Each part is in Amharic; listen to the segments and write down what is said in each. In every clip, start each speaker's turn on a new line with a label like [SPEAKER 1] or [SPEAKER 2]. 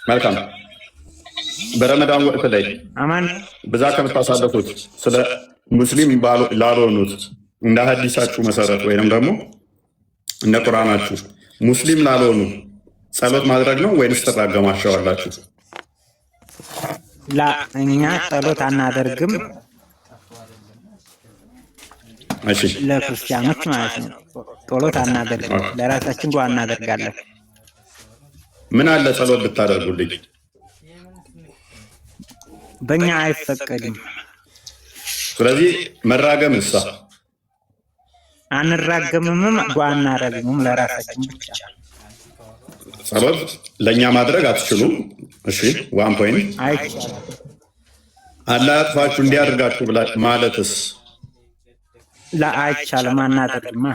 [SPEAKER 1] መልካም። በረመዳን ወቅት ላይ
[SPEAKER 2] አማን
[SPEAKER 1] ብዛት ከምታሳልፉት ስለ ሙስሊም ላልሆኑት እንደ ሀዲሳችሁ መሰረት ወይንም ደግሞ እንደ ቁርአናችሁ ሙስሊም ላልሆኑ ጸሎት ማድረግ ነው ወይንስ ትራገማቸዋላችሁ?
[SPEAKER 2] لا እኛ ጸሎት አናደርግም።
[SPEAKER 1] እሺ
[SPEAKER 2] ለክርስቲያኖች ማለት ነው። ጸሎት አናደርግም፣ ለራሳችን ዱዓ እናደርጋለን።
[SPEAKER 1] ምን አለ ጸሎት ብታደርጉልኝ?
[SPEAKER 2] በእኛ አይፈቀድም።
[SPEAKER 1] ስለዚህ መራገም እሳ
[SPEAKER 2] አንራገምምም፣ ዱዓ አናደርግምም፣ ለራሳችን ብቻ።
[SPEAKER 1] ጸሎት ለእኛ ማድረግ አትችሉም። እሺ one point።
[SPEAKER 2] አይቻልም።
[SPEAKER 1] አላህ ያጥፋችሁ እንዲያደርጋችሁ ማለትስ?
[SPEAKER 2] لا አይቻልም፣ አናደርግማ።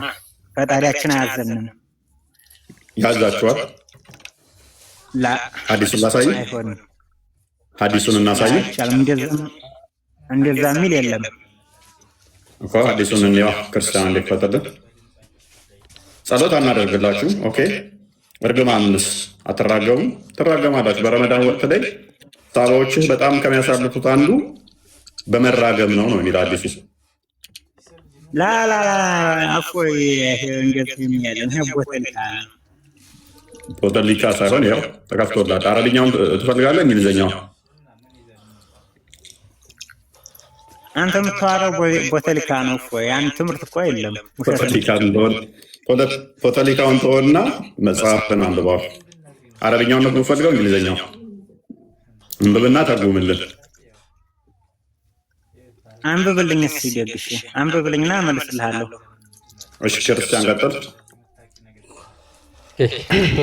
[SPEAKER 2] ፈጣሪያችን አያዘንም።
[SPEAKER 1] ያዛችኋል።
[SPEAKER 2] لا
[SPEAKER 1] ሀዲሱን ላሳይ፣
[SPEAKER 2] አይሆንም፣
[SPEAKER 1] ሀዲሱን እናሳይ
[SPEAKER 2] አይቻልም። እንደዛ የሚል የለም።
[SPEAKER 1] እኮ ሀዲሱን እንየዋ። ክርስቲያን እንዲፈተልን ጸሎት አናደርግላችሁ። Okay እርግማንስ አትራገሙ? ትራገማላችሁ። በረመዳን ወቅት ላይ ሳባዎችህ በጣም ከሚያሳልፉት አንዱ በመራገም ነው ነው የሚል ሀዲሱ።
[SPEAKER 2] لا لا لا እፎይ እንደዚህ የሚል ይሄ ቦተሊካ
[SPEAKER 1] ቦተሊካ ሳይሆን ይኸው ተከፍቶላል። አረብኛውን ትፈልጋለህ? እንግሊዝኛው
[SPEAKER 2] አንተ የምታወራው ቦተሊካ ነው እኮ ያን ትምህርት እኮ የለም። ውሸት ነው።
[SPEAKER 1] ቦተሊካውን ተወና መጽሐፍን አንብበው። አረብኛውን ነው የምፈልገው፣ እንግሊዝኛው አንብብና ተርጉምልን።
[SPEAKER 2] አንብብልኝ እስኪ ደግሽ አንብብልኝና እመልስልሃለሁ።
[SPEAKER 1] እሺ ክርስቲያን ቀጥል።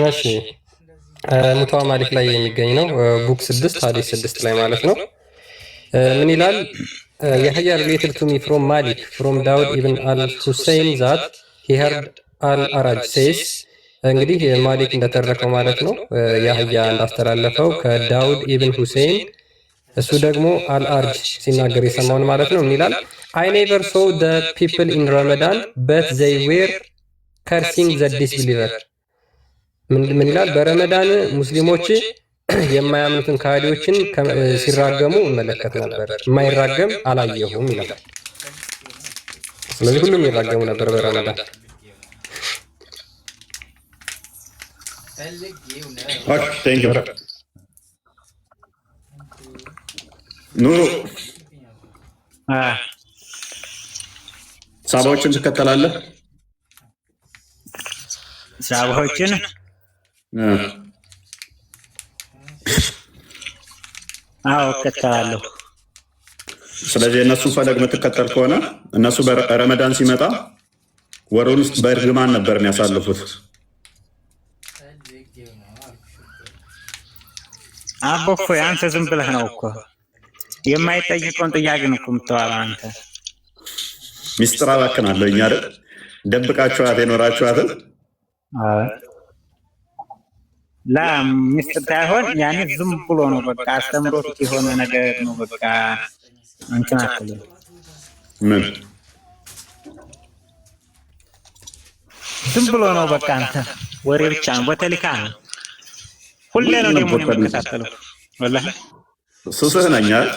[SPEAKER 3] እሺ ሙተዋ ማሊክ ላይ የሚገኝ ነው። Book 6 ሀዲስ 6 ላይ ማለት ነው። ምን ይላል? የህያ related to me from ማሊክ from ዳውድ ኢብን አል ሁሰይን that he heard አል አራጅ says። እንግዲህ ማሊክ እንደተረከው ማለት ነው፣ ያህያ እንዳስተላለፈው ከዳውድ ኢብን ሁሴይን፣ እሱ ደግሞ አልአርጅ ሲናገር የሰማውን ማለት ነው። ምን ይላል? I never saw the people in Ramadan but they were cursing the disbeliever። ምን ይላል? በረመዳን ሙስሊሞች የማያምኑትን ከሃዲዎችን ሲራገሙ እመለከት ነበር፣ የማይራገም አላየሁም ይላል። ስለዚህ ሁሉም ይራገሙ ነበር በረመዳን።
[SPEAKER 1] Thank you ኑሩ። ሳባዎችን ትከተላለህ?
[SPEAKER 2] ሳባዎችን አዎ እከተላለሁ።
[SPEAKER 1] ስለዚህ የእነሱን ፈለግ የምትከተል ከሆነ እነሱ በረመዳን ሲመጣ ወሩን ውስጥ በእርግማን ነበር የሚያሳልፉት።
[SPEAKER 2] አቦ እኮ አንተ ዝም ብለህ ነው እኮ የማይጠይቀውን ጥያቄ ነው እኮ የምታወራው አንተ።
[SPEAKER 1] ሚስጥር አባክናለሁ እኛ አይደል ደብቃችኋት የኖራችኋትን።
[SPEAKER 2] ላ ሚስጥር ሳይሆን ያኔ ዝም ብሎ ነው በቃ አስተምሮት የሆነ ነገር ነው በቃ እንትን አትልም።
[SPEAKER 1] ምን
[SPEAKER 2] ዝም ብሎ ነው በቃ አንተ ወሬ ብቻ ነው፣ ቦተሊካ ነው። ሁሌ ነው ደግሞ የምከታተለው። ወላሂ
[SPEAKER 1] ሱስህ ነኝ አይደል?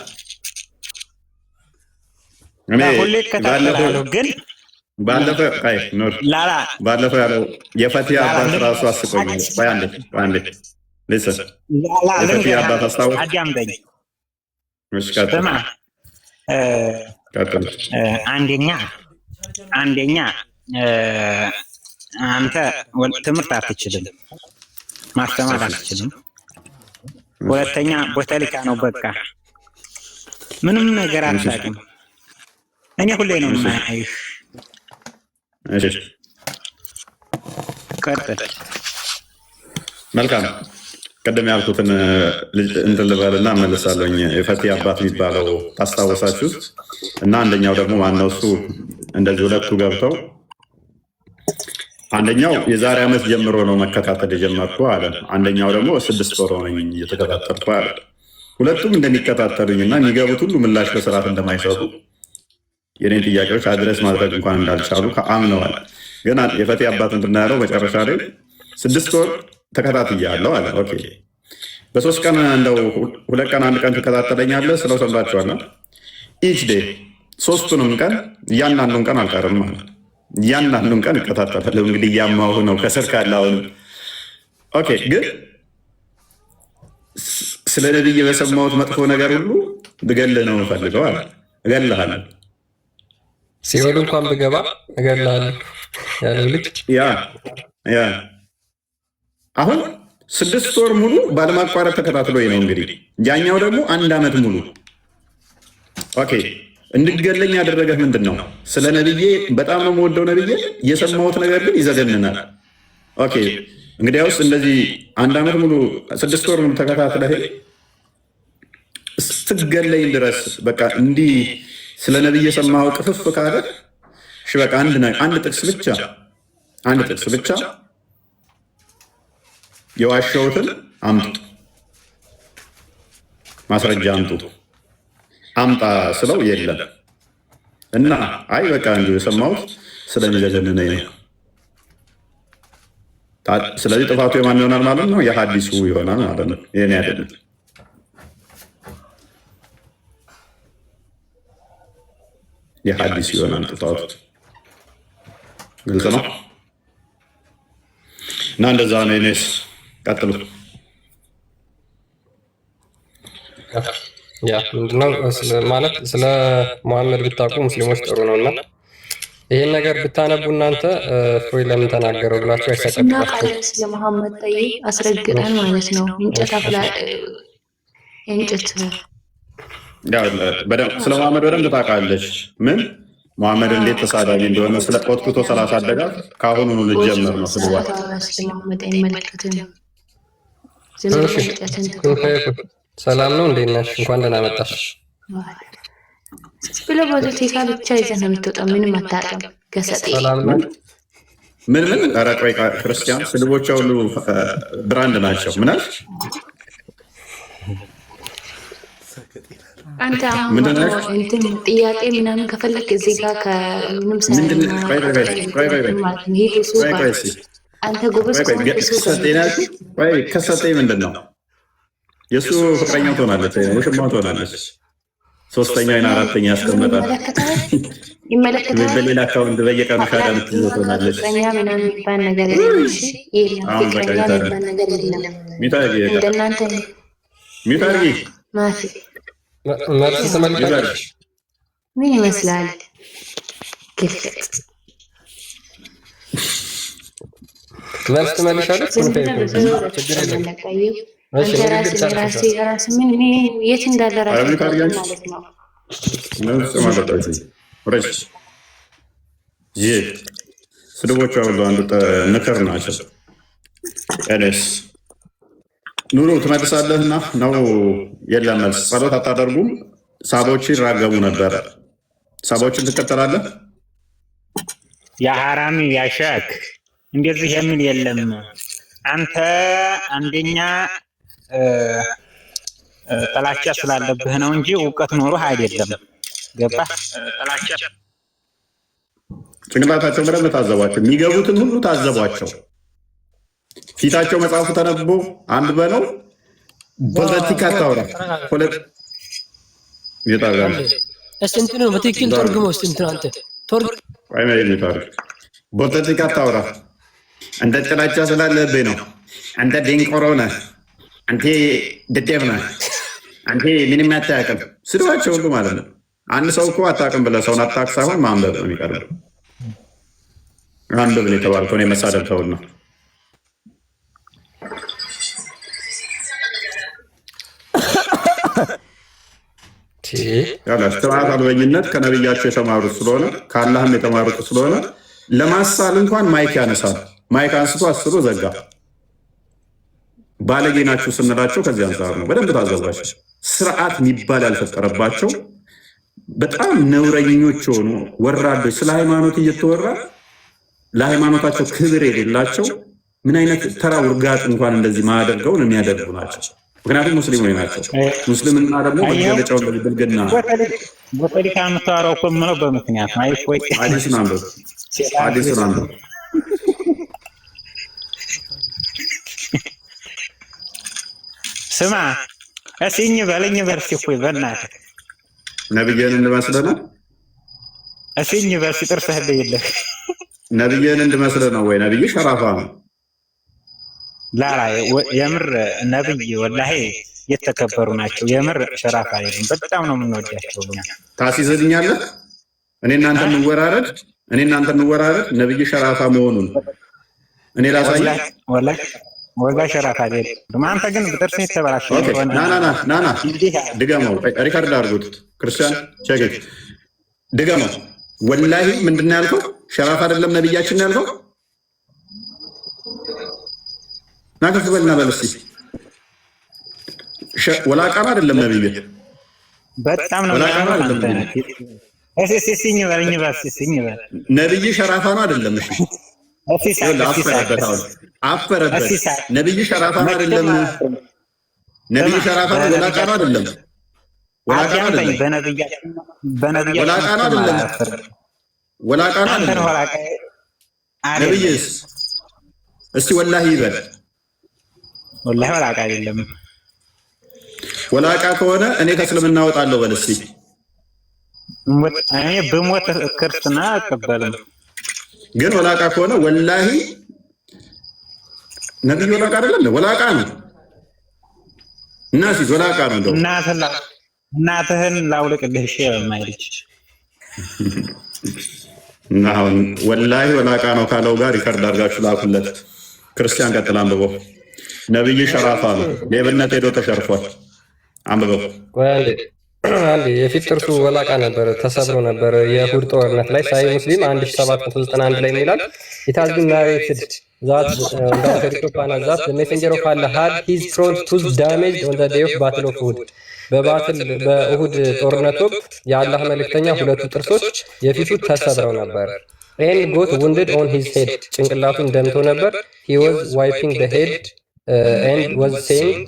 [SPEAKER 1] እኔ
[SPEAKER 2] ሁሌ እከታተላለሁ ግን
[SPEAKER 1] ባለፈው አይ ኑር
[SPEAKER 2] ላላ
[SPEAKER 1] ባለፈው ያለው የፈቲያ
[SPEAKER 2] ላላ
[SPEAKER 1] አባት ራሱ አስቆኛል። ቆይ አንዴ ቆይ አንዴ listen
[SPEAKER 2] ላላ
[SPEAKER 1] የፈቲያ
[SPEAKER 2] ልንገርህ፣
[SPEAKER 1] አባት አስታወስ።
[SPEAKER 2] አዳምጠኝ
[SPEAKER 1] እሺ ቀጥል
[SPEAKER 2] ስማ። እ፣
[SPEAKER 1] ቀጥል።
[SPEAKER 2] አንደኛ አንደኛ አንተ ትምህርት አትችልም፣ ማስተማር አትችልም። ሁለተኛ ቦተሊካ ነው በቃ ምንም ነገር አታውቅም። እኔ ሁሌ ነው የማይህ።
[SPEAKER 1] እሺ
[SPEAKER 2] ቀጥል።
[SPEAKER 1] መልካም። ቅድም ያልኩትን እንትን ልበልና እመልሳለሁኝ። የፈቲ አባት የሚባለው ታስታወሳችሁት? እና አንደኛው ደግሞ ማነው እሱ እንደዚህ ሁለቱ ገብተው አንደኛው የዛሬ ዓመት ጀምሮ ነው መከታተል የጀመርኩ አለ። አንደኛው ደግሞ 6 ወር ሆነኝ እየተከታተልኩ አለ። ሁለቱም እንደሚከታተሉኝ እና የሚገቡት ሁሉ ምላሽ በስርዓት እንደማይሰጡ፣ የኔን ጥያቄዎች address ማድረግ እንኳን እንዳልቻሉ አምነዋል። ግን የፈቲ አባት ምንድን ነው ያለው መጨረሻ ላይ 6 ወር ተከታትያለሁ አለ። Okay፣ በ3 ቀን እንደው 2 ቀን 1 ቀን ትከታተለኛለህ ስለው ሰምታችኋል። Each day ሶስቱንም ቀን እያንዳንዱን ቀን አልቀርም ማለት እያንዳንዱን ቀን እከታተላለሁ። እንግዲህ እያማሁ ነው ከስር ካለ አሁንም። Okay፣ ግን ስለ ነብይ በሰማሁት መጥፎ ነገር ሁሉ ብገልህ ነው የምፈልገው አለ። እገልሃለሁ።
[SPEAKER 3] ሲኦል እንኳን ብገባ እገልሃለሁ ያለው ልጅ።
[SPEAKER 1] Yeah፣ አሁን 6 ወር ሙሉ ባለማቋረጥ ተከታትሎ ነው እንግዲህ። ያኛው ደግሞ አንድ ዓመት ሙሉ። Okay፣ እንድገለኝ ያደረገህ ምንድን ነው? ስለ ነብዬ በጣም ነው የምወደው ነብዬ፣ የሰማሁት ነገር ግን ይዘገንናል። Okay፣ እንግዲያውስ እንደዚህ አንድ ዓመት ሙሉ 6 ወር ሙሉ ተከታትለህ ስትገለኝ ድረስ በቃ እንዲህ ስለ ነብይ የሰማኸው ቅፍፍ ካለ፣ እሺ በቃ አንድ ጥቅስ ብቻ፣ አንድ ጥቅስ ብቻ የዋሸሁትን አምጡ፣ ማስረጃ አምጡ፣ አምጣ ስለው የለም። እና አይ በቃ እንዲሁ የሰማሁት ስለሚዘገንነኝ ነው። ስለዚህ ጥፋቱ የማን ይሆናል ማለት ነው? የሀዲሱ ይሆናል ማለት ነው። የኔ አይደለም። የሀዲሱ ይሆናል ጥፋቱ። ግልጽ ነው። እና እንደዛ ነው። ኔስ ቀጥሉ።
[SPEAKER 3] ያ ምንድነው ማለት ስለ ሙሐመድ ብታውቁ ሙስሊሞች ጥሩ ነው እና ይሄን ነገር ብታነቡ እናንተ እፎይ ለምን ተናገረው ብላችሁ አይሰቀጥቃችሁ።
[SPEAKER 4] እናውቃለን ስለ መሐመድ ጠይቅ አስረግጠን ማለት ነው። እንጨት አፍላ እንጨት
[SPEAKER 1] ስለ መሐመድ በደንብ ታውቃለች። ምን መሐመድ እንዴት ተሳዳቢ እንደሆነ ስለ ቆጥቁቶ ስላሳደጋት ከአሁኑ ልጀምር ነው ስድቧት።
[SPEAKER 4] ስለ መሐመድ አይመለከትም። ዝም ብለህ እንጨትን
[SPEAKER 3] ሰላም ነው፣ እንዴት ነሽ? እንኳን ደህና መጣሽ።
[SPEAKER 4] ብሎ ፖለቲካ ብቻ ይዘህ ነው የምትወጣው። ምንም አታውቅም። ገሰጤ።
[SPEAKER 3] ሰላም ነው።
[SPEAKER 1] ምን ምን? ኧረ ቆይ ክርስቲያን፣ ስድቦቿ ሁሉ brand ናቸው። ምን አልሽ?
[SPEAKER 4] አንተ አሁን
[SPEAKER 1] ምንድን ነው?
[SPEAKER 4] እንትን ጥያቄ ምናምን ከፈለክ እዚህ ጋር ከምንም
[SPEAKER 1] ምንድን ነው? ቆይ ቆይ ቆይ ቆይ ቆይ
[SPEAKER 4] ማለት ነው። ሂድ ሱቅ።
[SPEAKER 1] ቆይ ቆይ እስኪ
[SPEAKER 4] አንተ ጎበዝ
[SPEAKER 1] ቆይ ቆይ
[SPEAKER 4] ከሆንክ ሱቅ።
[SPEAKER 1] ከሰጠኝ ነው ያልሽው? ቆይ ከሰጠኝ ምንድን ነው? የእሱ ፍቅረኛው ትሆናለች፣ ውሽማው ትሆናለች። ሶስተኛ ወይን አራተኛ ያስቀመጣል።
[SPEAKER 4] ይመለከታል ይመለከታል።
[SPEAKER 1] በሌላ account በየቀኑ ሻዳ ምትይዘው ትሆናለች።
[SPEAKER 4] ፍቅረኛ ምናምን የሚባል ነገር የለም። እሺ የለም።
[SPEAKER 1] አሁን በቃ
[SPEAKER 4] ፍቅረኛ
[SPEAKER 1] ይታያል።
[SPEAKER 4] የሚባል ነገር የለም።
[SPEAKER 1] Mute አድርጊ፣ በቃ
[SPEAKER 4] እንደናንተ
[SPEAKER 1] Mute አድርጊ።
[SPEAKER 4] ማፊ
[SPEAKER 3] መልስ ትመልሳለሽ?
[SPEAKER 4] ምን ይመስላል? ግልጥ
[SPEAKER 3] መልስ ትመልሻለሽ?
[SPEAKER 4] ዝም ብለህ ብዙ
[SPEAKER 3] ችግር የለም።
[SPEAKER 4] ተመለቀየው
[SPEAKER 3] እሺ፣
[SPEAKER 4] አንተ
[SPEAKER 3] ንግግር
[SPEAKER 4] ራስህ
[SPEAKER 3] ጨርሰሻል።
[SPEAKER 4] ራስህ ራስህ ምን የት እንዳለ
[SPEAKER 1] ኧረ
[SPEAKER 4] ራስህ
[SPEAKER 1] Mute አድርጊ አንቺ።
[SPEAKER 4] ማለት ነው።
[SPEAKER 1] ምንም አለበት ረጅ ይህ ስድቦቿ ሁሉ አንዱ ንክር ናቸው። ኤኔስ ኑሩ ትመልሳለህና ነው የለም መልስ። ጸሎት አታደርጉም። ሳቦች ይራገሙ ነበረ። ሳቦችን ትከተላለህ?
[SPEAKER 2] ያ ሐራሚ ያ ሸክ፣ እንደዚህ የሚል የለም። አንተ አንደኛ ጥላቻ ስላለብህ ነው እንጂ እውቀት ኖሮህ አይደለም። ገባህ?
[SPEAKER 1] ጭንቅላታቸው በደንብ ታዘቧቸው። የሚገቡትን ሁሉ ታዘቧቸው። ፊታቸው መጽሐፉ ተነቦ አንብበ ነው። ፖለቲካ አታውራ።
[SPEAKER 5] እስቲ እንትኑ በትክክል ተርጉመው። እስቲ እንትኑ አንተ
[SPEAKER 1] ፖለቲካ አታውራ። አንተ ጥላቻ ስላለብህ ነው። አንተ ደንቆሮ ነህ። አንተ ደደብ ነህ። አንተ ምንም አታውቅም። ስድባቸው ሁሉ ማለት ነው። አንድ ሰው እኮ አታውቅም ብለህ ሰውን አታውቅ ሳይሆን ማንበብ ነው የሚቀርበው። አንብብ ነው የተባልከው። እኔ መሳደብ ተውና ስርዓት አልበኝነት ከነቢያቸው የተማሩት ስለሆነ ከአላህም የተማሩት ስለሆነ ለማሳል እንኳን mic ያነሳል። Mic አንስቶ አስሎ ዘጋ። ባለጌ ናችሁ ስንላቸው ከዚህ አንጻር ነው። በደንብ ታዘቧቸው። ስርዓት የሚባል ያልፈጠረባቸው በጣም ነውረኞች የሆኑ ወራዶች፣ ስለ ሃይማኖት እየተወራ ለሃይማኖታቸው ክብር የሌላቸው፣ ምን አይነት ተራ ውርጋጥ እንኳን እንደዚህ ማያደርገውን የሚያደርጉ ናቸው። ምክንያቱም ሙስሊሞች ናቸው። ሙስልምና ደግሞ መገለጫው ብልግና ነው።
[SPEAKER 2] ቦተሊካ የምታወራው እኮ የምለው በምክንያት ነው። አይ ቆይ።
[SPEAKER 1] ሐዲሱን አንብብ፣ ሐዲሱን አንብብ።
[SPEAKER 2] ስማ እስኪ እኝ በል እኝ በል እስኪ እፎይ በእናትህ።
[SPEAKER 1] ነብዬን እንድመስልህ ነው?
[SPEAKER 2] እስኪ እኝ በል እስኪ ጥርስህ ልይልህ።
[SPEAKER 1] ነብዬን እንድመስልህ ነው ወይ? ነብይ ሸራፋ ነው።
[SPEAKER 2] ላላ የምር ነብይ ወላሂ የተከበሩ ናቸው። የምር ሸራፋ አይደሉም። በጣም ነው የምንወዳቸው እኛ።
[SPEAKER 1] ታስይዝልኛለህ? እኔ እናንተ እንወራረድ፣ እኔ እናንተ እንወራረድ። ነብይ ሸራፋ መሆኑን እኔ ላሳየህ።
[SPEAKER 2] ወላሂ ሸራፋ አይደሉም። አንተ ግን ጥርስህ የተበላሸ።
[SPEAKER 1] Okay፣ ና ና ና ና ና፣ ድገመው፣ record አድርጉት። ክርስቲያን check፣ ድገመው። ወላሂ ምንድን ነው ያልከው? ሸራፋ አይደለም ነብያችን ያልከው? ና ከፍ በልና በል እስኪ። ወላቃ አይደለም ነብይ።
[SPEAKER 2] በጣም ነው።
[SPEAKER 1] ወላቃ ነው አይደለም? ነብይ ሸራፋ ነው አይደለም? እሺ አፈረበት፣ አሁን አፈረበት። ነብይ ሸራፋ ነው አይደለም? ነብይ ሸራፋ ነው ወላቃ ነው አይደለም? ወላቃ ነው አይደለም? ወላቃ ነው አይደለም? ወላቃ ነው አይደለም? ነብይስ እስቲ ወላሂ ይበል።
[SPEAKER 2] ወላሂ ወላቃ አይደለም።
[SPEAKER 1] ወላቃ ከሆነ እኔ ከእስልምና እወጣለሁ በል እስቲ።
[SPEAKER 2] እኔ ብሞት ክርስትና አልቀበልም።
[SPEAKER 1] ግን ወላቃ ከሆነ ወላሂ ነብዩ ወላቃ አይደለም፣ ወላቃ ነው። እና ሲዝ ወላቃ ነው። እንደው
[SPEAKER 2] እናትህን ላውልቅልህ እሺ የማይልች።
[SPEAKER 1] እና አሁን ወላሂ ወላቃ ነው ካለው ጋር record አድርጋችሁ ላኩለት። ክርስቲያን ቀጥል አንብበው። ነብይ ሸራፋ ነው፣ ሌብነት ሄዶ ተሸርፏል። አንብበው።
[SPEAKER 3] ቆይ አንዴ አንዴ፣ የፊት ጥርሱ ወላቃ ነበር፣ ተሰብሮ ነበር። የኡሁድ ጦርነት ላይ ሳሂህ ሙስሊም 1791 ላይ ይላል፣ "It has been narrated that on the authority of Anas that the messenger of Allah had his front tooth damaged on the day of battle of Uhud." በ battle በኡሁድ ጦርነት ወቅት የአላህ መልእክተኛ ሁለቱ ጥርሶች የፊቱ ተሰብረው ነበር። And got wounded on his head፣ ጭንቅላቱን ደምቶ ነበር። He was wiping the head and was saying,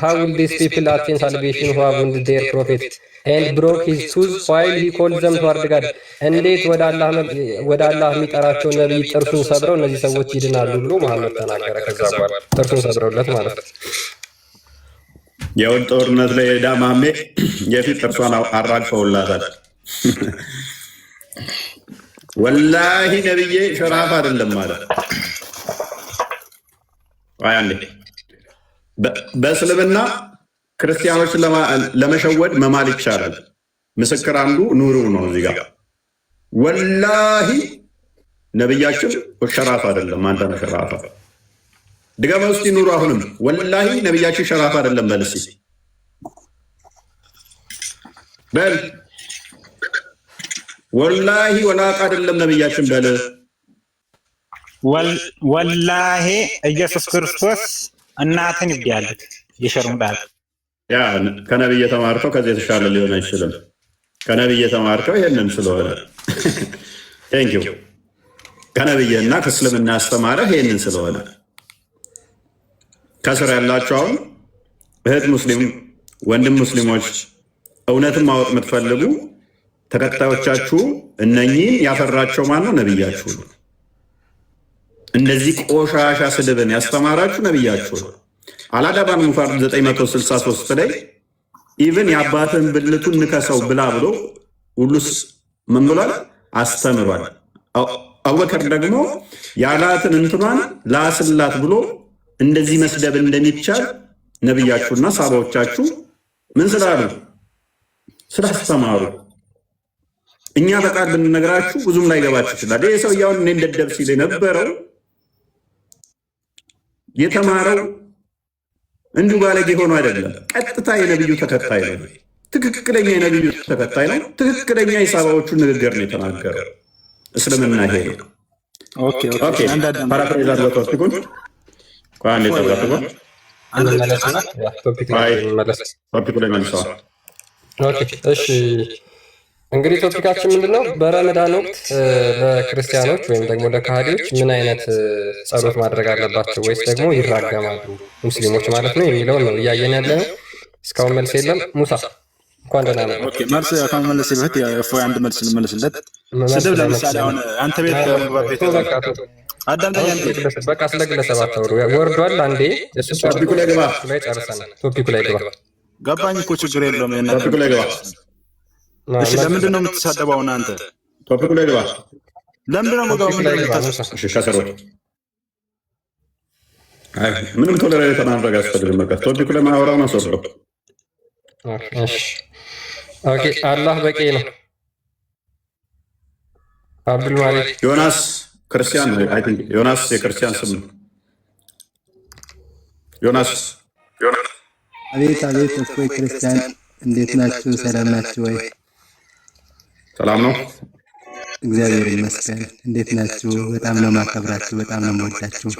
[SPEAKER 3] "How will these people attain salvation who have wounded their prophet and broke his tooth while he called them toward God?" እንዴት ወደ አላህ የሚጠራቸው ነቢይ ጥርሱን ሰብረው እነዚህ ሰዎች ይድናሉ ብሎ መሐመድ ተናገረ። ከዛ በኋላ ጥርሱን ሰብረውለት ማለት ነው።
[SPEAKER 1] የኡሁድ ጦርነት ላይ ሄዳ ማሜ የፊት ጥርሷን አራግፈውላታል። ወላሂ ነብዬ ሸራፋ አይደለም ማለት። አይ አንዴ፣ በእስልምና ክርስቲያኖችን ለመሸወድ መማል ይቻላል። ምስክር አንዱ ኑሩ ነው። እዚህ ጋር ወላሂ ነብያችን ሸራፋ አይደለም። አንተ ነህ ሸራፋ። ድገመው እስኪ ኑሩ። አሁንም ወላሂ ነብያችን ሸራፋ አይደለም በል እስኪ፣ በል፣ ወላሂ ወላቃ አይደለም ነብያችን በል።
[SPEAKER 2] ወላሂ ኢየሱስ ክርስቶስ እናትን ይብዳልክ የሸርሙጣ።
[SPEAKER 1] ያ ከነቢይ የተማርከው ከዚህ የተሻለ ሊሆን አይችልም። ከነቢይ የተማርከው ይሄንን ስለሆነ thank you። ከነቢይና ከእስልምና ያስተማረህ ይሄንን ስለሆነ ከስር ያላችሁ አሁን እህት ሙስሊም ወንድም ሙስሊሞች እውነትን ማወቅ የምትፈልጉ ተከታዮቻችሁ እነኚህን ያፈራቸው ማን ነው? ነቢያችሁ ነው። እንደዚህ ቆሻሻ ስድብን ያስተማራችሁ ነቢያችሁ ነው። አል አደብ አል ሙፍረድ 963 ላይ even የአባትን ብልቱን ንከሰው ብላ ብሎ ሁሉስ ምን ብሏል? አስተምሯል። አቡበከር ደግሞ ያላትን እንትኗን ላስላት ብሎ እንደዚህ መስደብ እንደሚቻል ነቢያችሁና ሳባዎቻችሁ ምን ስላሉ ስላስተማሩ እኛ በቃል ብንነግራችሁ ብዙም ላይገባችሁ ይችላል። ይህ ሰውዬውን እኔ እንደደብ ሲል የነበረው የተማረው እንዲሁ ባለጌ ሆኖ አይደለም። ቀጥታ የነቢዩ ተከታይ ነው። ትክክለኛ የነቢዩ ተከታይ ነው። ትክክለኛ የሳባዎቹን ንግግር ነው የተናገረው። እስልምና ይሄ ነው። Paraphrase አድርገው topic ኡን። አንዴ ተዛትጎ
[SPEAKER 3] topic ላይ እንመለስ።
[SPEAKER 1] Topic ኡ ላይ መልሰዋል።
[SPEAKER 3] Okay፣ እሺ እንግዲህ topic ኣችን ምንድን ነው? በረመዳን ወቅት ለክርስቲያኖች ወይም ደግሞ ለካሃዲዎች ምን አይነት ጸሎት ማድረግ አለባቸው ወይስ ደግሞ ይራገማሉ ሙስሊሞች ማለት ነው የሚለውን ነው እያየን ያለ ነው። እስካሁን መልስ የለም። ሙሳ እንኳን ደህና መጣህ።
[SPEAKER 6] Okay፣ መልስ ከመመለሴ በፊት እፎይ አንድ መልስ ልመልስለት። ስድብ ለምሳሌ አሁን አንተ ቤት ከመግባት
[SPEAKER 3] በቃ ተው።
[SPEAKER 6] አዳምጠኝ አንዴ።
[SPEAKER 3] በቃ ስለ ግለሰብ አታውሩ። ወርዷል። አንዴ እሱ
[SPEAKER 1] Topic ኡ ላይ ግባ።
[SPEAKER 3] ላይ ጨርሰናል። Topic ኡ ላይ ግባ።
[SPEAKER 6] ገባኝ እኮ ችግር የለውም። የእናንተ
[SPEAKER 1] Topic ኡ ላይ ግባ።
[SPEAKER 6] እሺ፣ ለምንድን ነው የምትሳደበው እናንተ?
[SPEAKER 1] Topic ኡ ላይ ግባ።
[SPEAKER 6] ለምንድን ነው የምገባው?
[SPEAKER 3] Topic ኡ ላይ
[SPEAKER 6] ምንድን ነው
[SPEAKER 3] ግባ።
[SPEAKER 6] የምታስ-
[SPEAKER 1] እሺ፣ ከስር አይ ምንም tolerate ማድረግ አያስፈልግም። በቃ topic ኡ ላይ ማውራውን አስወርደው።
[SPEAKER 3] እሺ okay። አላህ በቂ ነው። አብዱል ማሊክ።
[SPEAKER 1] ዮናስ ክርስቲያን ነው። I think ዮናስ የክርስቲያን ስም ነው። ዮናስ።
[SPEAKER 7] አቤት አቤት፣ እፎይ ክርስቲያን እንዴት ናችሁ? ሰላም ናችሁ ወይ?
[SPEAKER 1] ሰላም ነው።
[SPEAKER 7] እግዚአብሔር ይመስገን። እንዴት ናችሁ? በጣም ነው ማከብራችሁ፣ በጣም ነው የምወዳችሁ።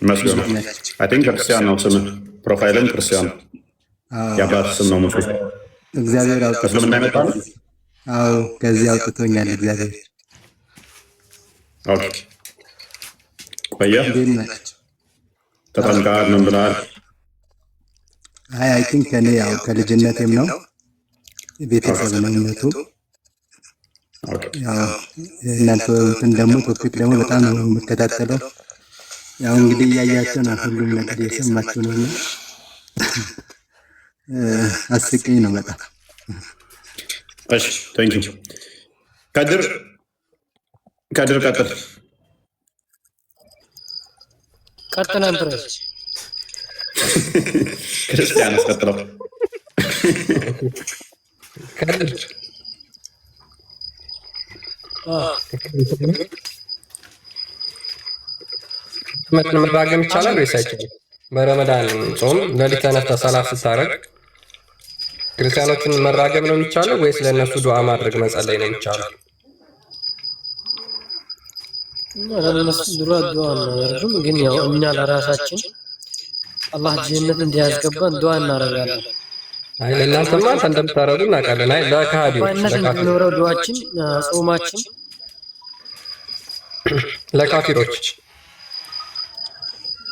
[SPEAKER 1] ይመስገን።
[SPEAKER 7] እንዴት ናችሁ?
[SPEAKER 1] I think ክርስቲያን ነው ስም፣ profile ም ክርስቲያን ነው።
[SPEAKER 7] አዎ።
[SPEAKER 1] የአባት ስም ነው ሙሴ።
[SPEAKER 7] እግዚአብሔር አውጥቶ
[SPEAKER 1] እስልምና የመጣ ነው።
[SPEAKER 7] አዎ፣ ከዚህ አውጥቶኛል እግዚአብሔር።
[SPEAKER 1] Okay፣ ቆየ።
[SPEAKER 7] እንዴት ናችሁ?
[SPEAKER 1] ተጠምቀሃል? ምን ብለሃል?
[SPEAKER 7] አይ፣ I think እኔ ያው ከልጅነቴም ነው፣ ቤተሰብ ነው እምነቱ። ያው እናንተ እንትን ደግሞ topic ደግሞ በጣም ነው የምከታተለው። ያው እንግዲህ እያያቸው ነው፣ ሁሉም ነገር እየሰማችሁ ነው እና አስቂኝ ነው በጣም።
[SPEAKER 1] እሺ፣ thank you ከድር። ከድር ቀጥል።
[SPEAKER 5] ቀጥል አንተ ራስህ።
[SPEAKER 1] ክርስቲያን አስቀጥለው።
[SPEAKER 3] ከድር።
[SPEAKER 5] አዎ።
[SPEAKER 3] መትን መራገም ይቻላል ወይስ አይቻልም? በረመዳን ጾም ሌሊት ተነስተህ ሰላት ስታደርግ ክርስቲያኖችን መራገም ነው የሚቻለው ወይስ ለእነሱ ዱዓ ማድረግ መጸለይ ነው የሚቻለው?
[SPEAKER 5] እና ለእነሱ ድሮ ዱዓ አናደርግም፣ ግን ያው እኛ ለራሳችን አላህ ጀነት እንዲያስገባን ዱዓ እናደርጋለን።
[SPEAKER 3] አይ፣ ለእናንተማ አንተ እንደምታደርጉ እናውቃለን። አይ፣ ለካሃዲዎች
[SPEAKER 5] ተቀባይነት
[SPEAKER 3] ለካፊሮች
[SPEAKER 5] እንዲኖረው ዱዓችን፣ ጾማችን።
[SPEAKER 3] ለካፊሮች።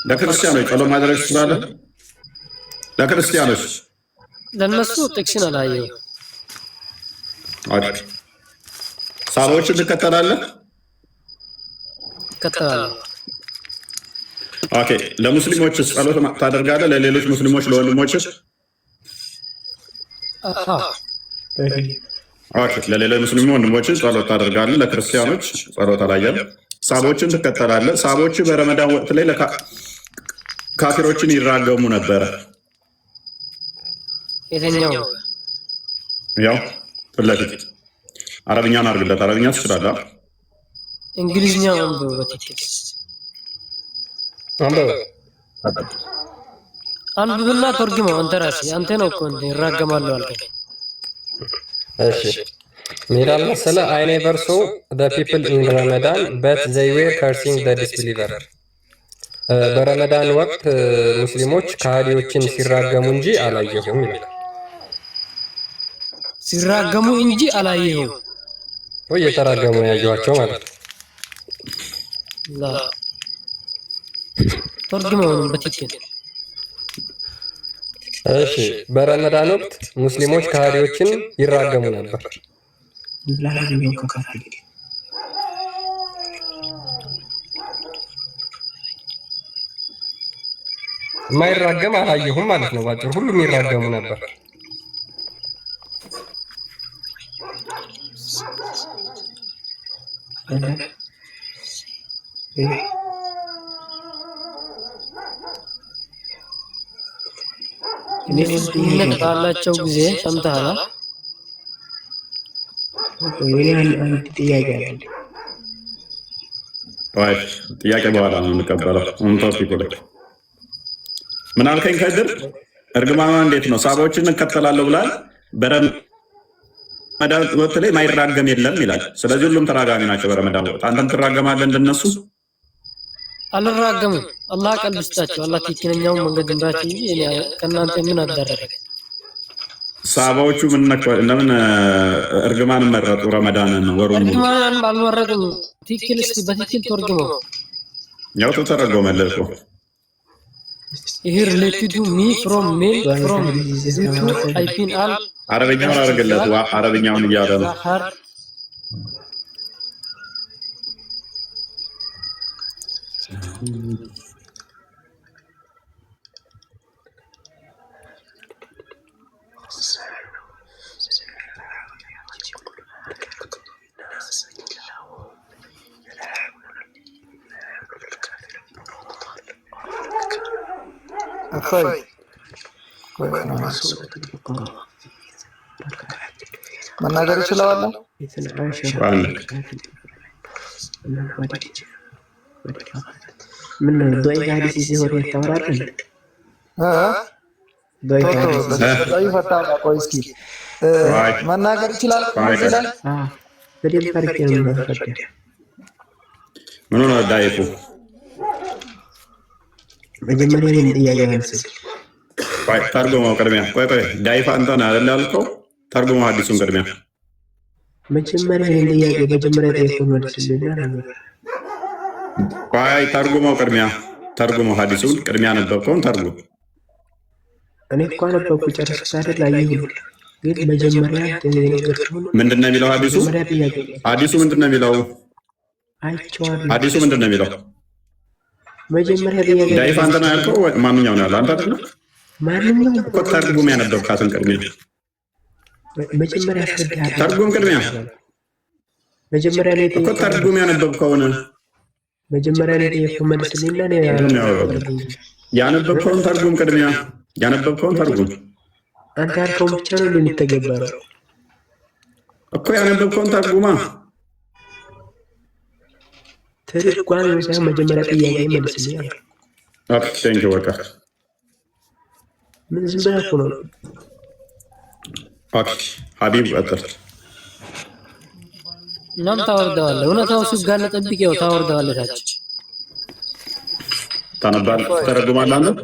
[SPEAKER 1] ለክርስቲያኖች ጸሎት ማድረግ ትችላለህ። ለክርስቲያኖች።
[SPEAKER 5] ለእነሱ ጥቅስን አላየሁም።
[SPEAKER 1] Okay። ሳባዎችን ትከተላለህ?
[SPEAKER 5] እከተላለሁ።
[SPEAKER 1] Okay። ለሙስሊሞች ጸሎት ታደርጋለህ? ለሌሎች ሙስሊሞች፣ ለወንድሞች?
[SPEAKER 5] አዎ።
[SPEAKER 1] Okay። ለሌሎች ሙስሊም ወንድሞች ጸሎት ታደርጋለህ። ለክርስቲያኖች ጸሎት አላየም። ሳቦችን ትከተላለህ። ሳቦች በረመዳን ወቅት ላይ ካፊሮችን ይራገሙ ነበረ።
[SPEAKER 5] የትኛው?
[SPEAKER 1] ያው ፊት ለፊት አረብኛን አድርግለት። አረብኛ ትችላለህ?
[SPEAKER 5] እንግሊዝኛ አንብብ በትክክል።
[SPEAKER 3] አንብበው።
[SPEAKER 5] አንብብና ተርጉመው አንተ ራስህ። አንተ ነው እኮ እንትን ይራገማሉ አልከኝ።
[SPEAKER 3] እሺ፣ ምን ይላል መሰለህ? I never saw the people in Ramadan, but they were cursing the disbeliever። በረመዳን ወቅት ሙስሊሞች ከሃዲዎችን ሲራገሙ እንጂ አላየሁም ይላል።
[SPEAKER 5] ሲራገሙ እንጂ አላየሁም።
[SPEAKER 3] ወይ እየተራገሙ ነው ያየኋቸው ማለት ነው።
[SPEAKER 5] ላ፣ ተርጉመው በትክክል።
[SPEAKER 3] እሺ፣ በረመዳን ወቅት ሙስሊሞች ከሃዲዎችን ይራገሙ ነበር። የማይራገም አላየሁም ማለት ነው። ባጭሩ ሁሉም ይራገሙ ነበር።
[SPEAKER 5] ልዩነት ባላቸው ጊዜ ሰምተሃል?
[SPEAKER 8] እኔ አንድ ጥያቄ አለ።
[SPEAKER 1] ቆይ፣ ጥያቄ በኋላ ነው የምንቀበለው። አሁን topic ኡ ላይ ምን አልከኝ ከድር? እርግማኗ እንዴት ነው? ሳባዎችን እንከተላለሁ ብላል። በረመዳን ወቅት ላይ ማይራገም የለም ይላል። ስለዚህ ሁሉም ተራጋሚ ናቸው በረመዳን ወቅት። አንተም ትራገማለህ እንደነሱ?
[SPEAKER 5] አልራገምም። አላህ ቀልብ ስጣቸው። አላህ ትክክለኛውን መንገድ ይምራቸው እንጂ እኔ ከእናንተ ምን አዳረገ?
[SPEAKER 1] ሳባዎቹ ምን ለምን እርግማን መረጡ? ረመዳንን ወሩን ሙሉ።
[SPEAKER 5] እርግማን አልመረጡም። ትክክል፣ እስኪ በትክክል ተርጉመው።
[SPEAKER 1] ያው ተተረጎመልህ እኮ።
[SPEAKER 5] ይህ related to me from male from to አይፒን አል
[SPEAKER 1] አረበኛውን አድርግለት። ዋ አረበኛውን እያለ ነው።
[SPEAKER 5] ዛሃር።
[SPEAKER 9] እፎይ መናገር ይችላል።
[SPEAKER 8] ምን ነው ዶይ ሀዲስ ይዘህ ወሬ ታወራለህ? ዶይ ሀዲስ
[SPEAKER 9] ضعيف አታውራ። ቆይ እስኪ መናገር ይችላል ይችላል።
[SPEAKER 8] በደንብ አድርጌ ነው የማስረዳህ።
[SPEAKER 1] ምን ሆነ ዳይፉ?
[SPEAKER 8] መጀመሪያ እኔን ጥያቄ መልስልኝ።
[SPEAKER 1] ቆይ ተርጉመው ቅድሚያ። ቆይ ቆይ ዳይፍ አንተ ነህ አይደል ያልከው? ተርጉመው ሐዲሱን ቅድሚያ።
[SPEAKER 8] መጀመሪያ እኔን ጥያቄ መጀመሪያ ጠየቅኩህን መልስልኝ።
[SPEAKER 1] ቆይ ተርጉመው ቅድሚያ፣ ተርጉመው ሐዲሱን ቅድሚያ ያነበብከውን ተርጉም።
[SPEAKER 8] እኔ እኮ አነበብኩ ጨረስኩት አይደል? አየሁልህ። ግን መጀመሪያ የነገርኩህን
[SPEAKER 1] ምንድን ነው የሚለው ሐዲሱ?
[SPEAKER 8] መጀመሪያ ጥያቄ
[SPEAKER 1] ሐዲሱ ምንድን ነው የሚለው?
[SPEAKER 8] አይቼዋለሁ።
[SPEAKER 1] ሐዲሱ ምንድን ነው የሚለው?
[SPEAKER 8] መጀመሪያ ጥያቄ
[SPEAKER 1] ዳይፍ አንተ ነው ያልከው? ማንኛው ነው ያለው? አንተ አይደለም
[SPEAKER 8] ማንኛውም
[SPEAKER 1] እኮ ተርጉም ያነበብካትን ቅድሚያ
[SPEAKER 8] መጀመሪያ አስረዳሃለሁ።
[SPEAKER 1] ተርጉም ቅድሚያ
[SPEAKER 8] መጀመሪያ ላይ
[SPEAKER 1] እኮ ተርጉም ያነበብከውን
[SPEAKER 8] መጀመሪያ ላይ የጠየቅኩህን መልስልኝና እኔ
[SPEAKER 1] ያነበብከውን ተርጉም ቅድሚያ ያነበብከውን ተርጉም
[SPEAKER 8] አንተ ያልከውን ብቻ ነው የሚተገበረው
[SPEAKER 1] እኮ ያነበብከውን ተርጉማ።
[SPEAKER 8] ትርጓሜው ሳይሆን መጀመሪያ ጥያቄ መልስልኝ አልኩህ።
[SPEAKER 1] Okay, thank you በቃ።
[SPEAKER 8] ምን ዝም ብለህ እኮ ነው።
[SPEAKER 1] Okay ሀቢብ ቀጥል።
[SPEAKER 5] እናም ታወርደዋለህ። እውነታው ሲጋለጥብህ ያው ታወርደዋለህ ታች።
[SPEAKER 1] ታነባለህ፣ ትተረጉማለህ አንተ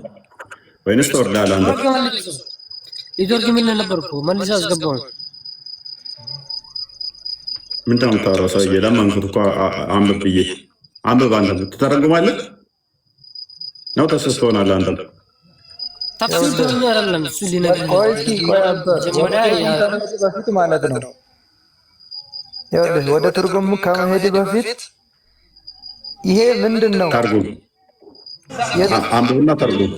[SPEAKER 1] ወይንስ ትወርዳለህ አንተ?
[SPEAKER 5] ሊተረጉምልህ ነበር እኮ መልሰህ አስገባው።
[SPEAKER 1] ምንድን ነው የምታወራው ሰውዬ? ለመንኩት እኮ አንብብ ብዬ። አንብብ አንተ። ትተረጉማለህ ነው ተስስ ትሆናለህ አንተም።
[SPEAKER 5] ተፍሲር ትሆኛ አይደለም እሱ ሊነግርህ
[SPEAKER 9] ቆይ እስኪ ቆይ አንተ ወደ ትርጉም ከመሄድ በፊት ማለት ነው። ይኸውልህ ወደ ትርጉም ከመሄድ በፊት ይሄ ምንድን ነው?
[SPEAKER 1] ተርጉም፣ አንብብና ተርጉም።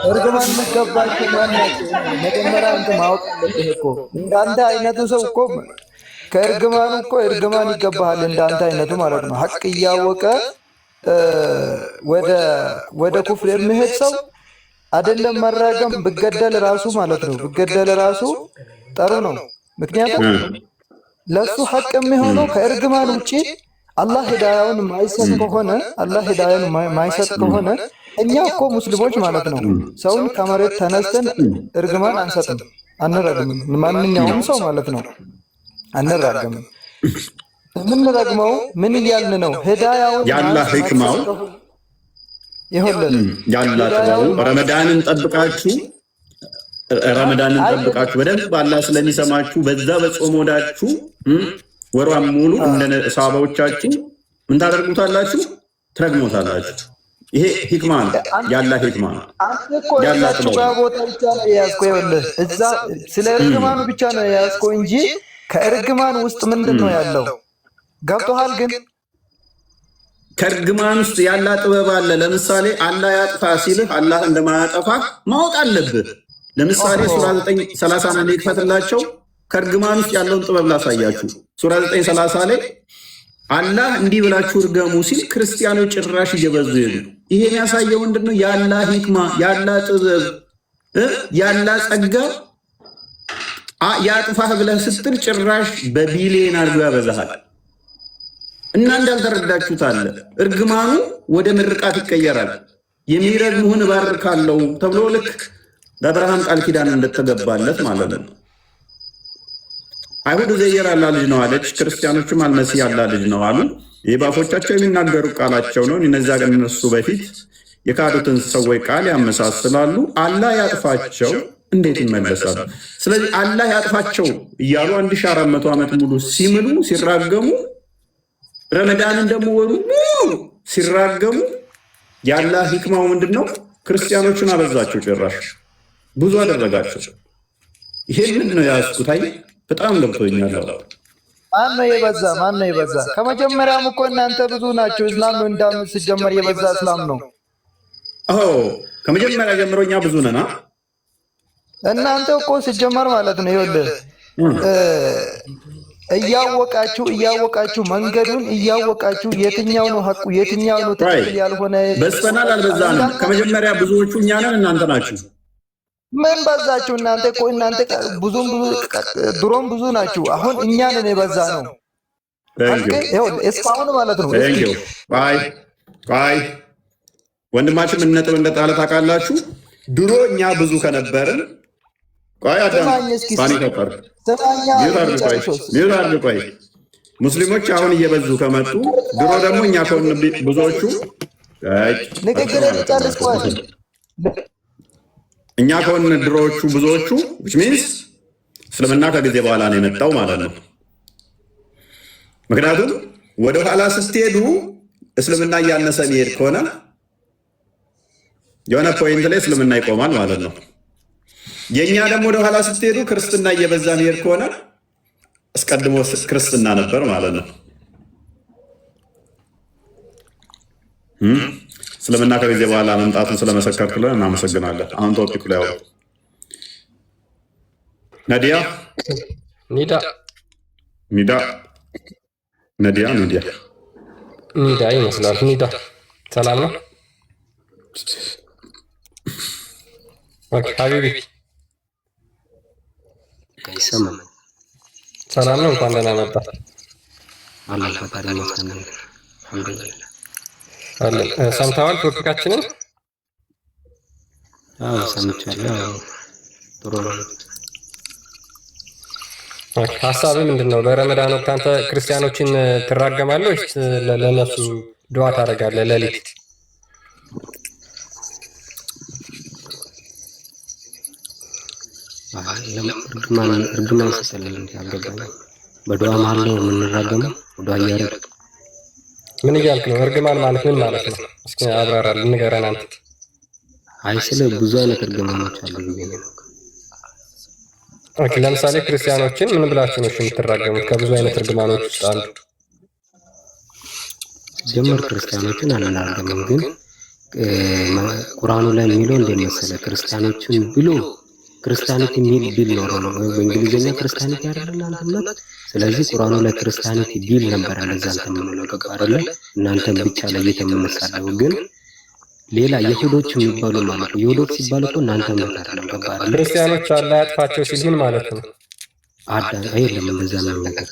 [SPEAKER 9] እርግማን የሚገባቸው ማን ናቸው? መጀመሪያ አንተ ማወቅ አለብህ እኮ። እንዳንተ አይነቱ ሰው እኮ ከእርግማኑ እኮ እርግማን ይገባሃል። እንዳንተ አይነቱ ማለት ነው። ሀቅ እያወቀ ወደ ኩፍር የሚሄድ ሰው አይደለም መራገም፣ ብገደል ራሱ ማለት ነው ብገደል ራሱ ጥሩ ነው። ምክንያቱም ለሱ ሀቅ የሚሆነው ከእርግማን ውጪ አላህ ሂዳያውን ማይሰጥ ከሆነ፣ አላህ ሂዳያውን ማይሰጥ ከሆነ እኛ እኮ ሙስሊሞች ማለት ነው ሰውን ከመሬት ተነስተን እርግማን አንሰጥም፣ አንረግምም። ማንኛውም ሰው ማለት ነው አንራገምም። የምንረግመው ምን እያልን ነው? ሂዳያውን
[SPEAKER 1] ያላህ ህክማው
[SPEAKER 9] ይሁልን
[SPEAKER 1] ያላህ ጥበቡ ረመዳንን ጠብቃችሁ በደንብ አላህ ስለሚሰማችሁ በዛ በጾም ወዳችሁ ወሯን ሙሉ እንደ ሰሃባዎቻችሁ ምን ታደርጉታላችሁ? ትረግሞታላችሁ። ይሄ ሂክማ ነው፣ ያላህ ሂክማ ነው።
[SPEAKER 9] አንተ እኮ እዛችሁ ጋር ቦታ ብቻ ነው የያዝከው። ይኸውልህ እዛ ስለ እርግማኑ ብቻ ነው የያዝከው እንጂ ከእርግማን ውስጥ ምንድን ነው ያለው? ገብቶሃል? ግን
[SPEAKER 1] ከእርግማን ውስጥ ያላ ጥበብ አለ። ለምሳሌ አላህ ያጥፋ ሲልህ አላህ እንደማያጠፋ ማወቅ አለብህ። ለምሳሌ ሱራ 9:30 ይክፈትላቸው። ከእርግማን ውስጥ ያለውን ጥበብ ላሳያችሁ። ሱራ 9:30 ላይ አላህ እንዲህ ብላችሁ እርገሙ ሲል ክርስቲያኖች ጭራሽ እየበዙ ሄዱ። ይሄ የሚያሳየው ምንድን ነው? ያላህ ሂክማ፣ ያላህ ጥበብ፣ ያላህ ጸጋ ያጥፋህ ብለህ ስትል ጭራሽ በቢሊየን አድርጎ ያበዛሃል። እና እንዳልተረዳችሁት አለ እርግማኑ ወደ ምርቃት ይቀየራል። የሚረግሙህን እባርካለሁ ተብሎ ልክ በአብርሃም ቃል ኪዳን እንደተገባለት ማለት ነው። አይሁድ ኡዘይር ያላህ ልጅ ነው አለች። ክርስቲያኖቹም አልመሲህ ያላህ ልጅ ነው አሉ። ይህ በአፎቻቸው የሚናገሩ ቃላቸው ነው። እነዚያ ግን እነሱ በፊት የካዱትን ሰዎች ቃል ያመሳስላሉ። አላህ ያጥፋቸው እንዴት ይመለሳሉ? ስለዚህ አላህ ያጥፋቸው እያሉ 1400 ዓመት ሙሉ ሲምሉ ሲራገሙ፣ ረመዳንን ደግሞ ወሩ ሙሉ ሲራገሙ የአላህ ሂክማው ምንድን ነው? ክርስቲያኖቹን አበዛቸው፣ ጭራሽ ብዙ አደረጋቸው። ይሄንን ነው የያዝኩት። አይ በጣም ገብቶኛል።
[SPEAKER 9] ማን ነው የበዛ? ማን ነው የበዛ? ከመጀመሪያም እኮ እናንተ ብዙ ናቸው። እስላም ነው እንዳም ሲጀመር የበዛ እስላም ነው።
[SPEAKER 1] ከመጀመሪያ ጀምሮ እኛ ብዙ ነና።
[SPEAKER 9] እናንተ እኮ ሲጀመር ማለት ነው ይኸውልህ እያወቃችሁ መንገዱን እያወቃችሁ የትኛው ነው ሀቁ የትኛው ነው ትክክል ያልሆነ
[SPEAKER 1] በዝተናል አልበዛንም? ከመጀመሪያ ብዙዎቹ እኛ ነን፣ እናንተ ናችሁ።
[SPEAKER 9] ምን በዛችሁ እናንተ? እኮ እናንተ ብዙም ብዙ ድሮም ብዙ ናችሁ። አሁን እኛ ነን የበዛ ነው። እስካሁን ማለት ነው።
[SPEAKER 1] ቆይ ወንድማችን ምን ነጥብ እንደጣለ ታውቃላችሁ? ድሮ እኛ ብዙ ከነበርን ቆይ ቆይ ሙስሊሞች አሁን እየበዙ ከመጡ ድሮ ደግሞ እኛ ከሆን ብዙዎቹ እኛ ከሆን ድሮዎቹ ብዙዎቹ which means እስልምና ከጊዜ በኋላ ነው የመጣው ማለት ነው። ምክንያቱም ወደኋላ ስትሄዱ እስልምና እያነሰ የሚሄድ ከሆነ የሆነ point ላይ እስልምና ይቆማል ማለት ነው። የእኛ ደግሞ ወደኋላ ስትሄዱ ክርስትና እየበዛ የሚሄድ ከሆነ አስቀድሞ ክርስትና ነበር ማለት ነው። እስልምና ከጊዜ በኋላ መምጣቱን ስለመሰከርክልን እናመሰግናለን። አሁን topic ላይ አውሩ። ነዲያ
[SPEAKER 3] ኒዳ
[SPEAKER 1] ኒዳ ነዲያ ኒዲያ
[SPEAKER 3] ኒዳ ይመስላል። ኒዳ ሰላም ነው። Okay حبيبي
[SPEAKER 7] አይሰማም።
[SPEAKER 3] ሰላም ነው። እንኳን ደህና መጣ።
[SPEAKER 7] አላህ ፈጣሪ ይመስገን። الحمد لله።
[SPEAKER 3] አለን። ሰምተዋል topic ኣችንን?
[SPEAKER 7] አዎ ሰምቻለሁ። ጥሩ ነው።
[SPEAKER 3] Okay፣ ሀሳብህ ምንድን ነው? በረመዳን ወቅት አንተ ክርስቲያኖችን ትራገማለህ ወይስ ለእነሱ ዱዓ ታደርጋለህ ሌሊት?
[SPEAKER 7] እርግማን ስጠለን እንዲ አልገባኝም። በዱዓ መሀል ነው የምንራገመው? ዱዓ እያደረግ
[SPEAKER 3] ምን እያልክ ነው? እርግማን ማለት ምን ማለት ነው? እስኪ አብራራልን፣ ንገረን አንተ።
[SPEAKER 7] አይ ስለ ብዙ አይነት እርግማኖች አሉ ብዬ ነው።
[SPEAKER 3] Okay፣ ለምሳሌ ክርስቲያኖችን ምን ብላችሁ ነው የምትራገሙት? ከብዙ አይነት እርግማኖች ውስጥ አንዱ
[SPEAKER 7] ሲጀመር ክርስቲያኖችን አንራገምም፣ ግን ቁርአኑ ላይ የሚለው እንዴት መሰለህ? ክርስቲያኖችን ብሎ Christianity የሚል ቢል ኖሮ ነው በእንግሊዝኛ Christianity አይደለ አንተ እምነት። ስለዚህ ቁርአኑ ላይ Christianity ቢል ነበር እንደዛ እንትን የምንለው ገባ አይደለ? እናንተን ብቻ ለይተን የምንሳደበው ግን ሌላ የሁዶች የሚባሉ ማለት ነው። የሁዶች ሲባል እኮ እናንተ እምነት አይደለም ገባ አይደለ?
[SPEAKER 3] ክርስቲያኖች አላህ ያጥፋቸው ሲል ምን ማለት ነው?
[SPEAKER 7] አዳ የለም እንደዛ የሚል ነገር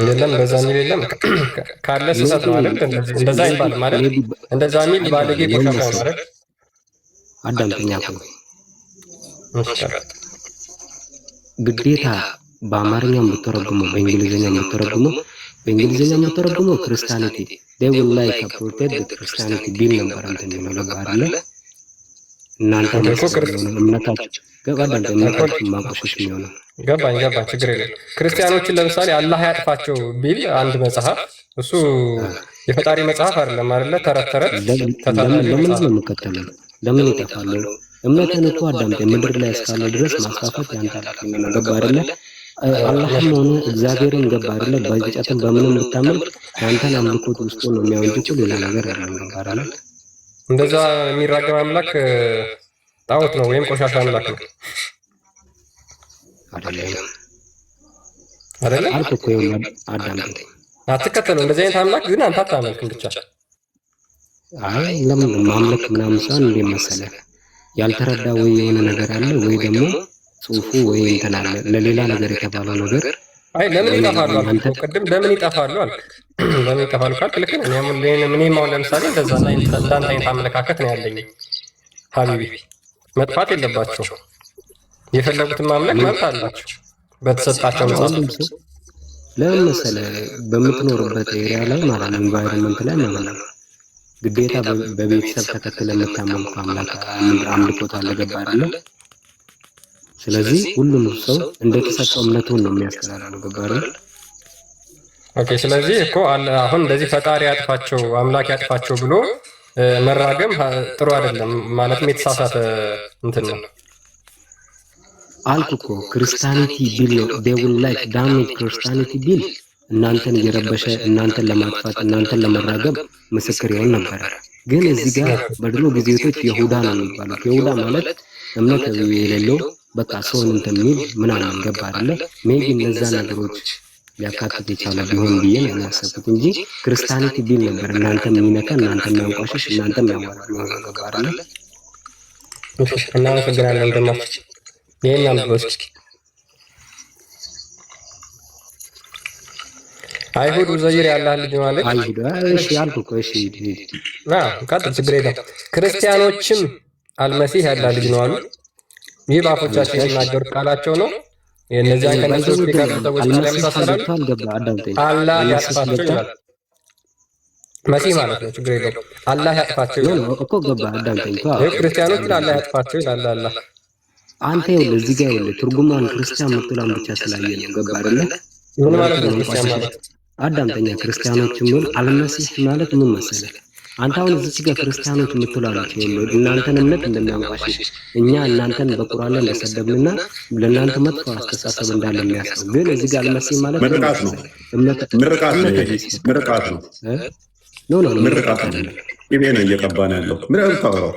[SPEAKER 3] የለም፣ እንደዛ የሚል የለም። ካለ ስህተት ነው አይደል? እንደዛ አይባልም ማለት እንደዛ የሚል ባለጌ ቆሻሻ ነው አይደል?
[SPEAKER 7] አዳምጠኛ እኮ ግዴታ በአማርኛ የምተረጉመው በእንግሊዝኛ የምተረጉመው በእንግሊዝኛ የምተረጉመው Christianity they will like protect Christianity ቢል ነበር እንትን የሚለው ገባ አይደለ? እናንተ እምነታችሁ ገባ አይደል? እምነታችሁ ማቆሸሽ የሚሆነው
[SPEAKER 3] ገባኝ ገባኝ፣ ችግር የለም። ክርስቲያኖችን ለምሳሌ አላህ ያጥፋቸው ቢል አንድ መጽሐፍ፣ እሱ የፈጣሪ መጽሐፍ አይደለም አይደለ? ተረት ተረት
[SPEAKER 7] ለምን ነው የምከተለው? ለምን ይጠፋሉ? እምነትን እኮ አዳምጠኝ፣ ምድር ላይ እስካለ ድረስ ማስፋፋት ያንተ ኃላፊነት ነው። ገባ አይደለ? አላህም ሆነ እግዚአብሔርን ገባ አይደለ? በእንጨትም በምንም ብታመልክ ያንተን አምልኮት ውስጡ ነው የሚያው እንጂ ሌላ ነገር አይደለም። ገባ አይደለ?
[SPEAKER 3] እንደዛ የሚራገም አምላክ ጣዖት ነው ወይም ቆሻሻ አምላክ ነው
[SPEAKER 7] አይደለም?
[SPEAKER 3] አይደለ?
[SPEAKER 7] አልኩህ እኮ ይኸውልህ፣ አዳምጠኝ።
[SPEAKER 3] አትከተለው እንደዚህ አይነት አምላክ ግን አንተ አታመልክም ብቻ።
[SPEAKER 7] አይ ለምን ማምለክ ምናምን ሳይሆን እንዴት መሰለህ ያልተረዳ ወይ የሆነ ነገር አለ ወይ ደግሞ ጽሁፉ ወይ እንትን አለ ለሌላ ነገር የተባለው ነገር።
[SPEAKER 3] አይ ለምን ይጠፋሉ አልክ እኮ ቅድም፣ ለምን ይጠፋሉ አልክ። ለምን ይጠፋሉ ካልክ ልክ ነህ። እኔም አሁን ለምሳሌ እንደዛ እንዳንተ አይነት አመለካከት ነው ያለኝ። حبيبي መጥፋት የለባቸው፣ የፈለጉትን ማምለክ መብት አላቸው በተሰጣቸው መጽሐፍ።
[SPEAKER 7] ለምን መሰለህ በምትኖርበት area ላይ ማለት ነው environment ላይ ማለት ነው ግዴታ በቤተሰብ ተከትለ የምታመልከው አምላክ አምልኮት አለ። ገባ አይደለ? ስለዚህ ሁሉም ሰው እንደተሰጠው እምነቱን ነው የሚያስተላልፈው። ገባ አይደለ?
[SPEAKER 3] Okay። ስለዚህ እኮ አሁን እንደዚህ ፈጣሪ ያጥፋቸው አምላክ ያጥፋቸው ብሎ መራገም ጥሩ አይደለም፣ ማለትም የተሳሳተ እንትን ነው።
[SPEAKER 7] አልኩ እኮ Christianity ቢል ነው፣ they will like damage Christianity ቢል እናንተን እየረበሸ፣ እናንተን ለማጥፋት፣ እናንተን ለመራገም ምስክር ይሆን ነበረ። ግን እዚህ ጋር በድሮ ጊዜቶች ይሁዳ ነው የሚባሉት። ይሁዳ ማለት እምነት የሌለው፣ በቃ ሰውን እንትን የሚል ምናምን፣ ገባ አይደለ? Maybe እነዛ ነገሮች ሊያካትት የቻለ ቢሆን ብዬ ነው ያሰብኩት እንጂ Christianity ቢል ነበር እናንተ የሚነካ፣ እናንተ የሚያንቋሽሽ፣ እናንተ የሚያዋርድ ነው። ገባ አይደለ?
[SPEAKER 3] እናመሰግናለን ወንድማችን። ይህን አንብበው እስኪ። አይሁድ ኡዘይር የአላህ ልጅ ማለት
[SPEAKER 7] አይሁድ፣ እሺ አልኩ እኮ፣ እሺ ሂድ ሂድ።
[SPEAKER 3] ቀጥል፣ ችግር የለም። ክርስቲያኖችም አልመሲህ የአላህ ልጅ ነው አሉ። ይህ በአፎቻቸው የተናገሩት ቃላቸው ነው። የእነዚያን ከነሱ በፊት የካዱ ሰዎች ቃል
[SPEAKER 7] አልመሲህ
[SPEAKER 3] ያመሳሰላሉ።
[SPEAKER 7] ገብቷል፣ ገባ፣ አዳምጠኝ።
[SPEAKER 3] አላህ
[SPEAKER 7] አልመሲህ
[SPEAKER 3] ያጥፋቸው
[SPEAKER 7] ገብቷል
[SPEAKER 3] ይላል። መሲህ ማለት ነው። ችግር የለውም። አላህ ያጥፋቸው
[SPEAKER 7] No
[SPEAKER 3] ይላል።
[SPEAKER 7] No እኮ ገባ፣ አዳምጠኝ ተው።
[SPEAKER 3] ይኸው ክርስቲያኖችን አላህ ያጥፋቸው ይላል። አላህ
[SPEAKER 7] አንተ ይኸውልህ፣ እዚህ ጋር ይኸውልህ፣ ትርጉሟን ክርስቲያን የምትሏን ብቻ ስላየ ነው፣ ገባ አይደለ?
[SPEAKER 3] ምን ማለት
[SPEAKER 7] እናንተን
[SPEAKER 3] ነው? ክርስቲያን
[SPEAKER 7] ማንቋሸሽ
[SPEAKER 3] ማለት
[SPEAKER 7] አዳምጠኛ። ክርስቲያኖች ምን አልመሲህ ማለት ምን መሰለህ? አንተ አሁን እዚች ጋር ክርስቲያኖች የምትሏለች እናንተን እምነት እንደሚያንቋሽሽ፣ እኛ እናንተን በቁርአን ላይ እንደሰደብንና ለእናንተ መጥፎ አስተሳሰብ እንዳለ የሚያስብ፣ ግን እዚህ ጋር አልመሲህ ማለት ምን
[SPEAKER 1] ምርቃት ነው።
[SPEAKER 7] መሰለህ? እምነት
[SPEAKER 1] ምርቃት ነው።
[SPEAKER 7] እምነት
[SPEAKER 1] ይሄ ምርቃት ነው።
[SPEAKER 7] እ? No no no
[SPEAKER 1] ምርቃት
[SPEAKER 7] ምርቃት
[SPEAKER 1] ነው።
[SPEAKER 7] አይደለም።
[SPEAKER 1] ቅቤ ነው እየቀባ ነው ያለው። ምን ነው የምታወራው?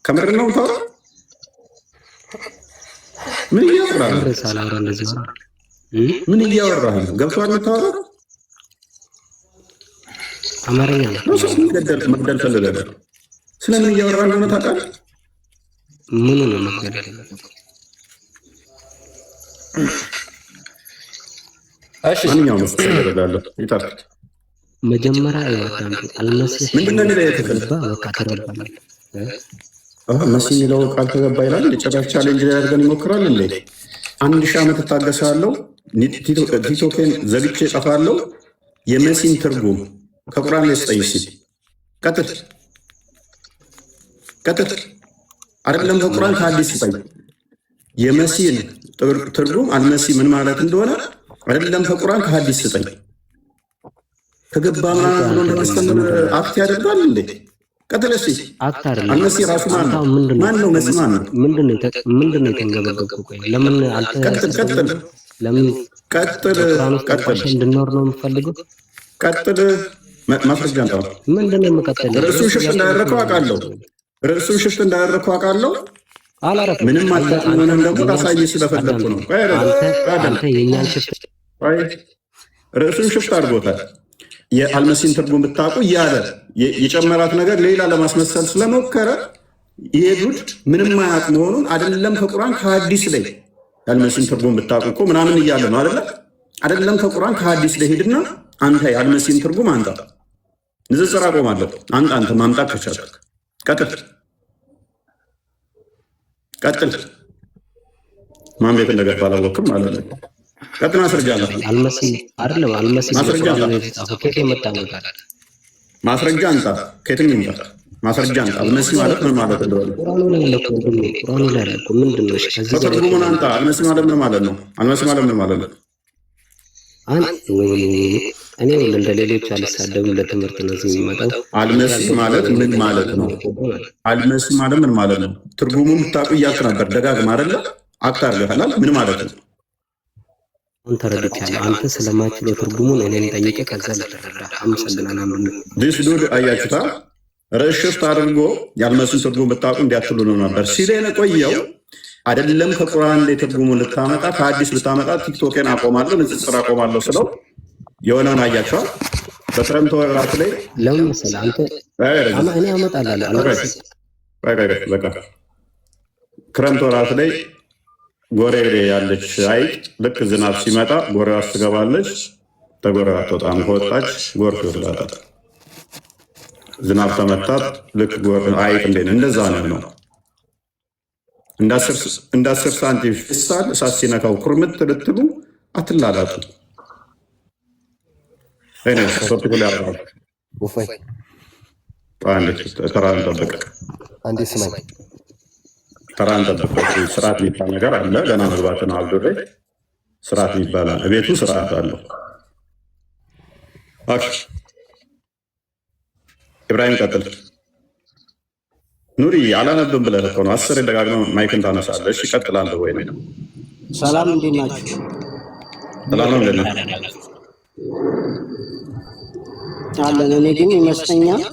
[SPEAKER 1] ከምር ነው የምታወራው? ምን እያወራህ ነው?
[SPEAKER 7] ከምር ሳላወራ እንደዚህ ወራ
[SPEAKER 1] ምን እያወራህ ነው? ገብቶሃል የምታወራው?
[SPEAKER 7] አማርኛ ነው።
[SPEAKER 1] ነው ሰው መግደል ፈልገህ ነው? ስለምን እያወራህ እንደሆነ ታውቃለህ?
[SPEAKER 7] ምኑ ነው መገደል ያለበት?
[SPEAKER 3] እሺ
[SPEAKER 1] ማንኛውም መስጠት እደረጋለሁ። ይጠርቅ
[SPEAKER 7] መጀመሪያ ይኸው አዳምጠኝ። አልመሲህ
[SPEAKER 1] ምንድን ነው የሚለው የክፍል
[SPEAKER 7] ገባ፣ በቃ ትረዳለህ እ?
[SPEAKER 1] መሲ የሚለው ቃል ከገባ ይላል። ጭራሽ challenge ሊያደርገን ይሞክራል እንዴ? 1000 ዓመት እታገሳለሁ፣ ቲክቶኬን ዘግቼ እጠፋለሁ። የመሲን ትርጉም ከቁርአን ላይ ስጠኝ ሲል ቀጥል ቀጥል። አይደለም ከቁርአን፣ ከሐዲስ ስጠኝ። የመሲን ትርጉም፣ አልመሲ ምን ማለት እንደሆነ አይደለም ከቁርአን ከሐዲስ ስጠኝ። ከገባ ምናምን ብሎ እንደማስተምር act ያደርጋል እንዴ? ቀጥል እስኪ።
[SPEAKER 7] Act አይደለም።
[SPEAKER 1] አልመሲ ራሱ ማን
[SPEAKER 7] አንተ
[SPEAKER 1] ነው?
[SPEAKER 7] አሁን ምንድን ነው
[SPEAKER 1] ማን ነው? መሲ ማን ነው?
[SPEAKER 7] ምንድን ነው የተንገበገብከው? ቆይ ለምን
[SPEAKER 1] ቀጥል ቀጥል
[SPEAKER 7] አልተሰደብንም? ለምን
[SPEAKER 1] ቀጥል
[SPEAKER 7] በቁርአን ውስጥ
[SPEAKER 1] ቀጥል
[SPEAKER 7] ተንቋሸ እንድኖር ነው የምፈልገው?
[SPEAKER 1] ቀጥል። ማስረጃ አምጣ።
[SPEAKER 7] ምንድን ነው የምቀጥል?
[SPEAKER 1] ርዕሱን
[SPEAKER 7] ይህ
[SPEAKER 1] shift
[SPEAKER 7] ጥያቄ እኮ
[SPEAKER 1] እንዳደረግከው
[SPEAKER 7] ነው
[SPEAKER 1] አውቃለሁ። ርዕሱን shift እንዳደረግከው አውቃለሁ።
[SPEAKER 7] አላረኩም።
[SPEAKER 1] ምንም
[SPEAKER 7] አንተ
[SPEAKER 1] አታውቅም።
[SPEAKER 7] አንተ
[SPEAKER 1] ምንም ደግሞ
[SPEAKER 7] የኛን
[SPEAKER 1] ላሳይህ ስለፈለግኩ
[SPEAKER 7] አዳምጠኝ።
[SPEAKER 1] ነው። ቆይ አይደለም፣
[SPEAKER 7] አንተ
[SPEAKER 1] ቆይ አይደለም፣
[SPEAKER 7] አንተ የኛን shift
[SPEAKER 1] ቆይ ርዕሱን shift አድርጎታል። የአልመሲን ትርጉም ብታውቁ እያለ የጨመራት ነገር ሌላ ለማስመሰል ስለሞከረ ይሄ dude ምንም አያውቅ መሆኑን፣ አይደለም ከቁርአን ከሐዲስ ላይ የአልመሲን ትርጉም ብታውቁ እኮ ምናምን እያለ ነው አይደለ? አይደለም ከቁርአን ከሐዲስ ላይ ሄድና አንተ የአልመሲን ትርጉም አንጣ። ንጽጽር አቆማለሁ። አንተ አንተ ማምጣት ከቻልክ ቀጥል ቀጥል። ማን ቤት እንደገባ አላወቅም ማለት ነው። ቀጥል፣ ማስረጃ አለ።
[SPEAKER 7] አልመሲህ አይደለም፣ አልመሲህ ስለ
[SPEAKER 1] ማስረጃ
[SPEAKER 7] ቁርአን
[SPEAKER 1] አምጣ።
[SPEAKER 7] ላይ የተጻፈው ከየት የመጣ ነው ታዲያ?
[SPEAKER 1] ማስረጃ አምጣ። ከየትም ይምጣ። ማስረጃ አምጣ። አልመሲ ማለት ምን ማለት እንደሆነ
[SPEAKER 7] ቁርአኑ ላይ ያለ እኮ ወንድሜ፣ ቁርአኑ ላይ ያለ እኮ ምንድን ነው? እሺ ከዚህ በላይ
[SPEAKER 1] ትርጉሙን አምጣ። አልመሲ ማለት ምን ማለት ነው? አልመሲ ማለት ምን ማለት ነው?
[SPEAKER 7] ወይኔ፣ እኔ እንደ ሌሎች አልሳደብም። ለትምህርት ነው እዚህ የሚመጣው።
[SPEAKER 1] አልመሲ ማለት ምን ማለት ነው? አልመሲ ማለት ምን ማለት ነው? ትርጉሙን ብታውቁ እያልክ ነበር ደጋግማ አይደለ? Act አድርገሃል። ምን ማለት ነው?
[SPEAKER 7] አሁን ተረድቻለሁ። አንተ ስለማችለው ትርጉሙን እኔን ጠይቀህ ከዛ ልትረዳ። አመሰግናለሁ ወንድሜ።
[SPEAKER 1] This dude አያችሁታ? ርዕስ shift አድርጎ የአልመሲን ትርጉም ብታውቁ እንዲያትሉ ነው ነበር ሲል የቆየው። አይደለም ከቁርአን ላይ ትርጉሙን ልታመጣ፣ ከሐዲስ ልታመጣ ቲክቶኬን አቆማለሁ፣ ንጽጽር አቆማለሁ ስለው የሆነውን አያቸዋል። በክረምት ወራት ላይ
[SPEAKER 7] ለምን መሰለህ አንተ እኔ አመጣልሃለሁ አልመሲህ
[SPEAKER 1] ቆይ ቆይ ቆይ፣ በቃ ክረምት ወራት ላይ ጎሬ ላይ ያለች አይጥ ልክ ዝናብ ሲመጣ ጎሬዋ ትገባለች። ተጎሬዋ አትወጣም። ከወጣች ጎርፍ ይወስዳታል። ዝናብ ተመታት ልክ አይጥ እንዴ እንደዛ ነው። እንደ 10 ሳንቲም ፌስታል እሳት ሲነካው ኩርምት ልትሉ አትላላጡ። Topic ላይ ያወራል።
[SPEAKER 10] ውፋይ።
[SPEAKER 1] አንዴ ተራን ጠብቅ።
[SPEAKER 10] አንዴ ስማኝ።
[SPEAKER 1] ተራን ጠብቅ። ስርዓት የሚባል ነገር አለ። ገና መግባት ነው። አብዱሬ፣ ስርዓት የሚባል አለ። ቤቱ ስርዓት አለው። Okay፣ ኢብራሂም ቀጥል። ኑሪ አላነብም ብለህ እኮ ነው። 10 ደጋግመህ mic ን ታነሳለህ። እሺ እቀጥላለሁ ወይ ነው?
[SPEAKER 11] ሰላም፣ እንዴት ናችሁ?
[SPEAKER 1] ሰላም ነው፣ እንዴት ነህ?
[SPEAKER 11] አለን። እኔ ግን ይመስለኛል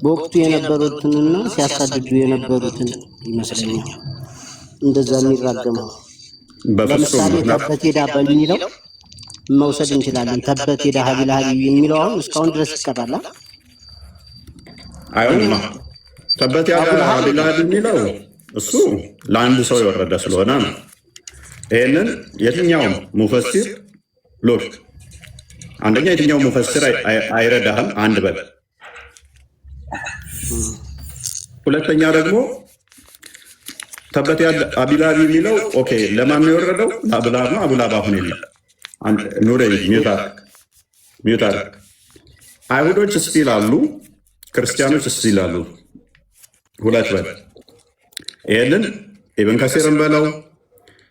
[SPEAKER 11] በወቅቱ የነበሩትንና ሲያሳድዱ የነበሩትን ይመስለኛል እንደዛ የሚራገመው።
[SPEAKER 1] በፍጹም።
[SPEAKER 11] ለምሳሌ ተበት የዳ በሚለው መውሰድ እንችላለን። ተበት የዳ አቢ ለሀብ የሚለው አሁን እስካሁን ድረስ ይቀራል።
[SPEAKER 1] አይሆንማ። ተበት ያዳ አቢ ለሀብ የሚለው እሱ ለአንድ ሰው የወረደ ስለሆነ ነው። ይህንን የትኛውም ሙፈሲር፣ look፣ አንደኛ የትኛውም ሙፈሲር አይረዳህም፣ አንድ በል። ሁለተኛ ደግሞ ተበት ያዳ አቢ ለሀብ የሚለው okay፣ ለማን ነው የወረደው? ለአቡላሀብ ነው። አቡላሀብ አሁን የለም። ኑሬ mute አድርግ። አይሁዶች still አሉ፣ ክርስቲያኖች still አሉ። ሁለት በል። ይህንን ኢብን ከሲርን በለው፣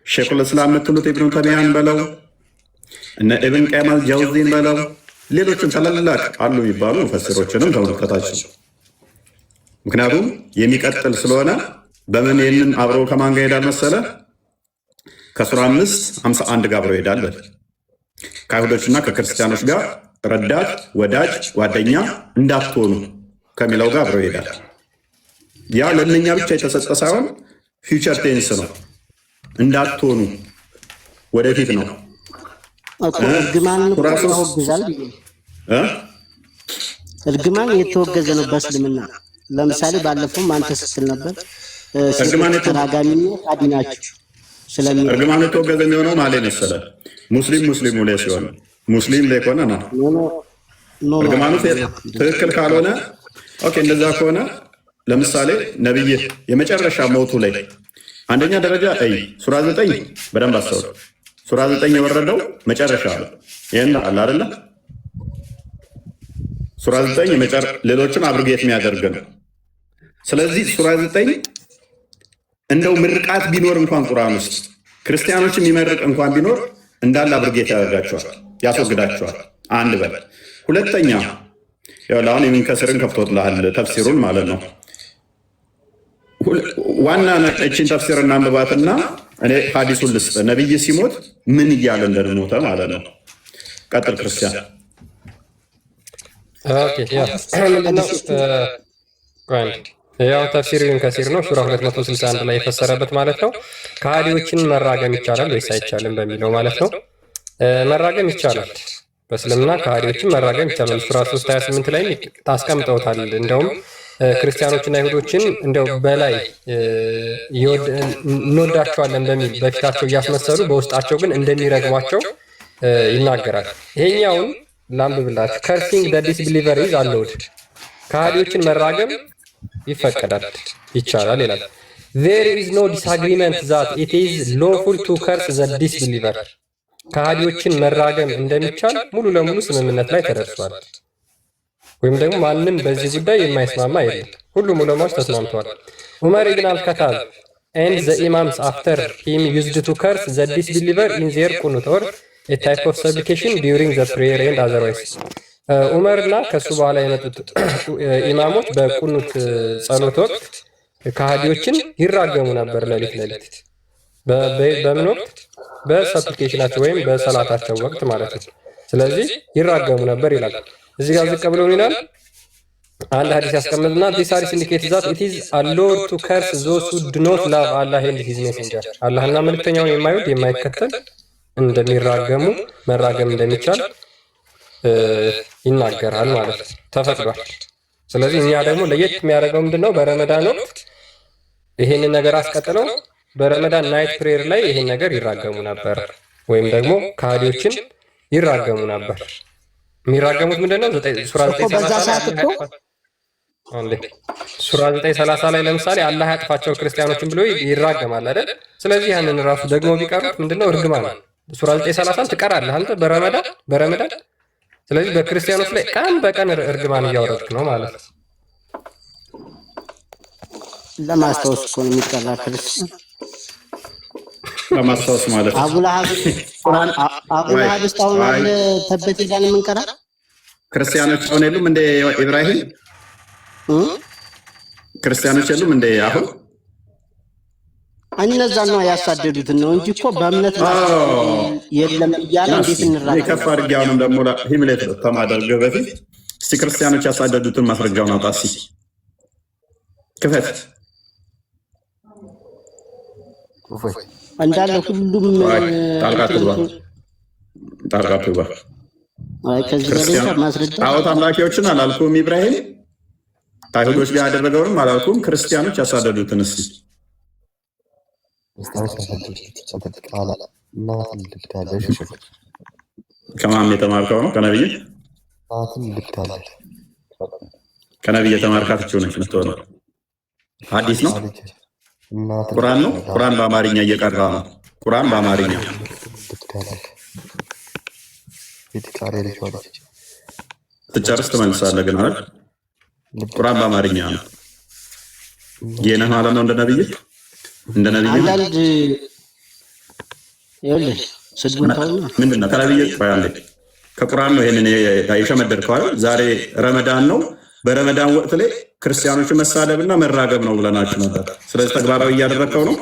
[SPEAKER 1] ሼኹል እስላም የምትሉት ኢብኑ ተሚያን በለው፣ እነ ኢብን ቀይም አልጀውዚን በለው፣ ሌሎችም ታላላቅ አሉ የሚባሉ ሙፈሲሮችንም ተመልከታቸው። ምክንያቱም የሚቀጥል ስለሆነ በምን ይህንን አብሮ ከማን ጋር ይሄዳል መሰለ? ከሱራ 5:51 ጋር አብሮ ይሄዳል። በል፣ ከአይሁዶችና ከክርስቲያኖች ጋር ረዳት፣ ወዳጅ፣ ጓደኛ እንዳትሆኑ ከሚለው ጋር አብሮ ይሄዳል። ያ ለእነኛ ብቻ የተሰጠ ሳይሆን future tense ነው። እንዳትሆኑ ወደፊት ነው።
[SPEAKER 11] እኮ እርግማን እኮ
[SPEAKER 1] ሱራ 3
[SPEAKER 11] ያወግዛል ብዬ ነው።
[SPEAKER 1] እ?
[SPEAKER 11] እርግማን የተወገዘ ነው በእስልምና። ለምሳሌ ባለፈውም አንተ ስትል ነበር
[SPEAKER 1] እርግማን
[SPEAKER 11] ሴቶች ተራጋሚና ካዲ ናቸው ስለሚል።
[SPEAKER 1] እርግማን የተወገዘ የሚሆነው ማለት መሰለ ሙስሊም ሙስሊሙ ላይ ሲሆን፣ ሙስሊም ላይ ከሆነ ነው።
[SPEAKER 11] No, no, no።
[SPEAKER 1] እርግማኑ ትክክል ካልሆነ፣ okay፣ እንደዛ ከሆነ ለምሳሌ ነብይህ የመጨረሻ ሞቱ ላይ አንደኛ ደረጃ እይ፣ ሱራ 9 በደንብ አስተውል። ሱራ 9 የወረደው መጨረሻ ነው። ይህን አለ አይደለ? ሱራ 9 ሌሎችን abrogate የሚያደርግ ነው። ስለዚህ ሱራ 9 እንደው ምርቃት ቢኖር እንኳን ቁርአን ውስጥ ክርስቲያኖች የሚመርቅ እንኳን ቢኖር እንዳለ abrogate ያደርጋቸዋል፣ ያስወግዳቸዋል። አንድ በል። ሁለተኛ ያው አሁን ኢብን ከሲርን ከፍቶትልሃል ተፍሲሩን ማለት ነው። ዋና እችን ተፍሲር እናንብባትና እኔ ሀዲሱን ልስጥ። ነቢይ ሲሞት ምን እያለ እንደሞተ ማለት ነው። ቀጥል ክርስቲያን።
[SPEAKER 3] Okay፣ ያ ምንድነው? ቆይ አንዴ። ያው ተፍሲር ኢብን ከሲር ነው፣ ሱራ 261 ላይ የፈሰረበት ማለት ነው። ከሃዲዎችን መራገም ይቻላል ወይስ አይቻልም በሚለው ማለት ነው። መራገም ይቻላል። በእስልምና ከሃዲዎችን መራገም ይቻላል። ሱራ 3:28 ላይ አስቀምጠውታል። እንደውም ክርስቲያኖችና አይሁዶችን እንደው በላይ እንወዳቸዋለን በሚል በፊታቸው እያስመሰሉ በውስጣቸው ግን እንደሚረግሟቸው ይናገራል። ይሄኛውን ላንብብላችሁ። Cursing the disbeliever is allowed፣ ከሃዲዎችን መራገም ይፈቀዳል፣ ይቻላል ይላል። There is no disagreement that it is lawful to curse the disbeliever፣ ከሃዲዎችን መራገም እንደሚቻል ሙሉ ለሙሉ ስምምነት ላይ ተደርሷል። ወይም ደግሞ ማንም በዚህ ጉዳይ የማይስማማ የለም። ሁሉም ዑለማዎች ተስማምተዋል። ዑመር ኢብን አልከታብ and the imams after him used to curse the disbeliever in their ቁኑት or a type of supplication during the prayer and otherwise። ዑመር እና ከሱ በኋላ የመጡት ኢማሞች በቁኑት ጸሎት ወቅት ከሃዲዎችን ይራገሙ ነበር ሌሊት ሌሊት። በምን ወቅት? በ supplication ኣቸው ወይም በሰላታቸው ወቅት ማለት ነው። ስለዚህ ይራገሙ ነበር ይላል። እዚህ ጋር ዝቅ ብሎ ይላል፣ አንድ ሀዲስ ያስቀምጥና this hadith indicate that it is allowed to curse those who do not love Allah and his messenger፣ አላህና መልእክተኛውን የማይወድ፣ የማይከተል እንደሚራገሙ፣ መራገም እንደሚቻል ይናገራል ማለት ነው። ተፈቅዷል። ስለዚህ እኛ ደግሞ ለየት የሚያደርገው ምንድነው? በረመዳን ወቅት ይሄንን ነገር አስቀጥለው በረመዳን night prayer ላይ ይሄን ነገር ይራገሙ ነበር፣ ወይም ደግሞ ከሃዲዎችን ይራገሙ ነበር። የሚራገሙት ምንድነው? ሱራ
[SPEAKER 11] በዛ ሰዓት እኮ
[SPEAKER 3] ሱራ 9:30 ላይ ለምሳሌ አላህ ያጥፋቸው ክርስቲያኖችን ብሎ ይራገማል አይደል? ስለዚህ ያንን ራሱ ደግሞ ቢቀሩት ምንድነው? እርግማን ነው። ሱራ 9:30ን ትቀራለህ አንተ በረመዳን። ስለዚህ በክርስቲያኖች ላይ ቀን በቀን እርግማን እያወረድክ ነው ማለት ነው።
[SPEAKER 11] ለማስታወስ እኮ ነው የሚጠራ ክርስቲያን።
[SPEAKER 1] ለማስታወስ ማለት ነው።
[SPEAKER 11] አቡለሀብ እስካሁን አለ ተበት ሄዳን የምንቀራ።
[SPEAKER 1] ክርስቲያኖች አሁን የሉም እንደ ኢብራሂም? ክርስቲያኖች የሉም እንደ አሁን?
[SPEAKER 11] እነዛ ነው ያሳደዱትን ነው እንጂ እኮ በእምነት የለም እያለ እንዴት እንራገም?
[SPEAKER 1] ከፍ አድርጌ አሁንም ደግሞ humiliate ከማደርግህ በፊት እስቲ ክርስቲያኖች ያሳደዱትን ማስረጃውን አውጣ። እስቲ ክፈት።
[SPEAKER 11] እንዳለ ሁሉም
[SPEAKER 1] ጣልቃ ትግባ፣ ጣልቃ ትግባ።
[SPEAKER 11] ከዚህ በላይ ማስረጃ
[SPEAKER 1] ጣዖት አምላኪዎችን አላልኩም ኢብራሂም፣ ከአይሁዶች ጋር ያደረገውንም አላልኩም። ክርስቲያኖች ያሳደዱትን እስቲ ከማም የተማርከው ነው? ከነብይ ከነብይ የተማርካት እችው ነች የምትሆነው። አዲስ ነው፣ ቁርአን ነው። ቁርአን በአማርኛ እየቀራ ነው። ቁርአን በአማርኛ ትጨርስ ትመልሳለህ። ግን አይደል ቁርአን በአማርኛ ነው። የነህ ማለት ነው እንደ ነብይ እንደ ነብይ
[SPEAKER 11] አንዳንድ ይኸውልህ ስድቡን ተውና
[SPEAKER 1] ምንድን ነው ከነብይ ቆይ ከቁርአን ነው ይሄንን የሸመደድከው አይደል? ዛሬ ረመዳን ነው። በረመዳን ወቅት ላይ ክርስቲያኖችን መሳደብና መራገም ነው ብለናችሁ ነበር። ስለዚህ ተግባራዊ እያደረግከው ነው።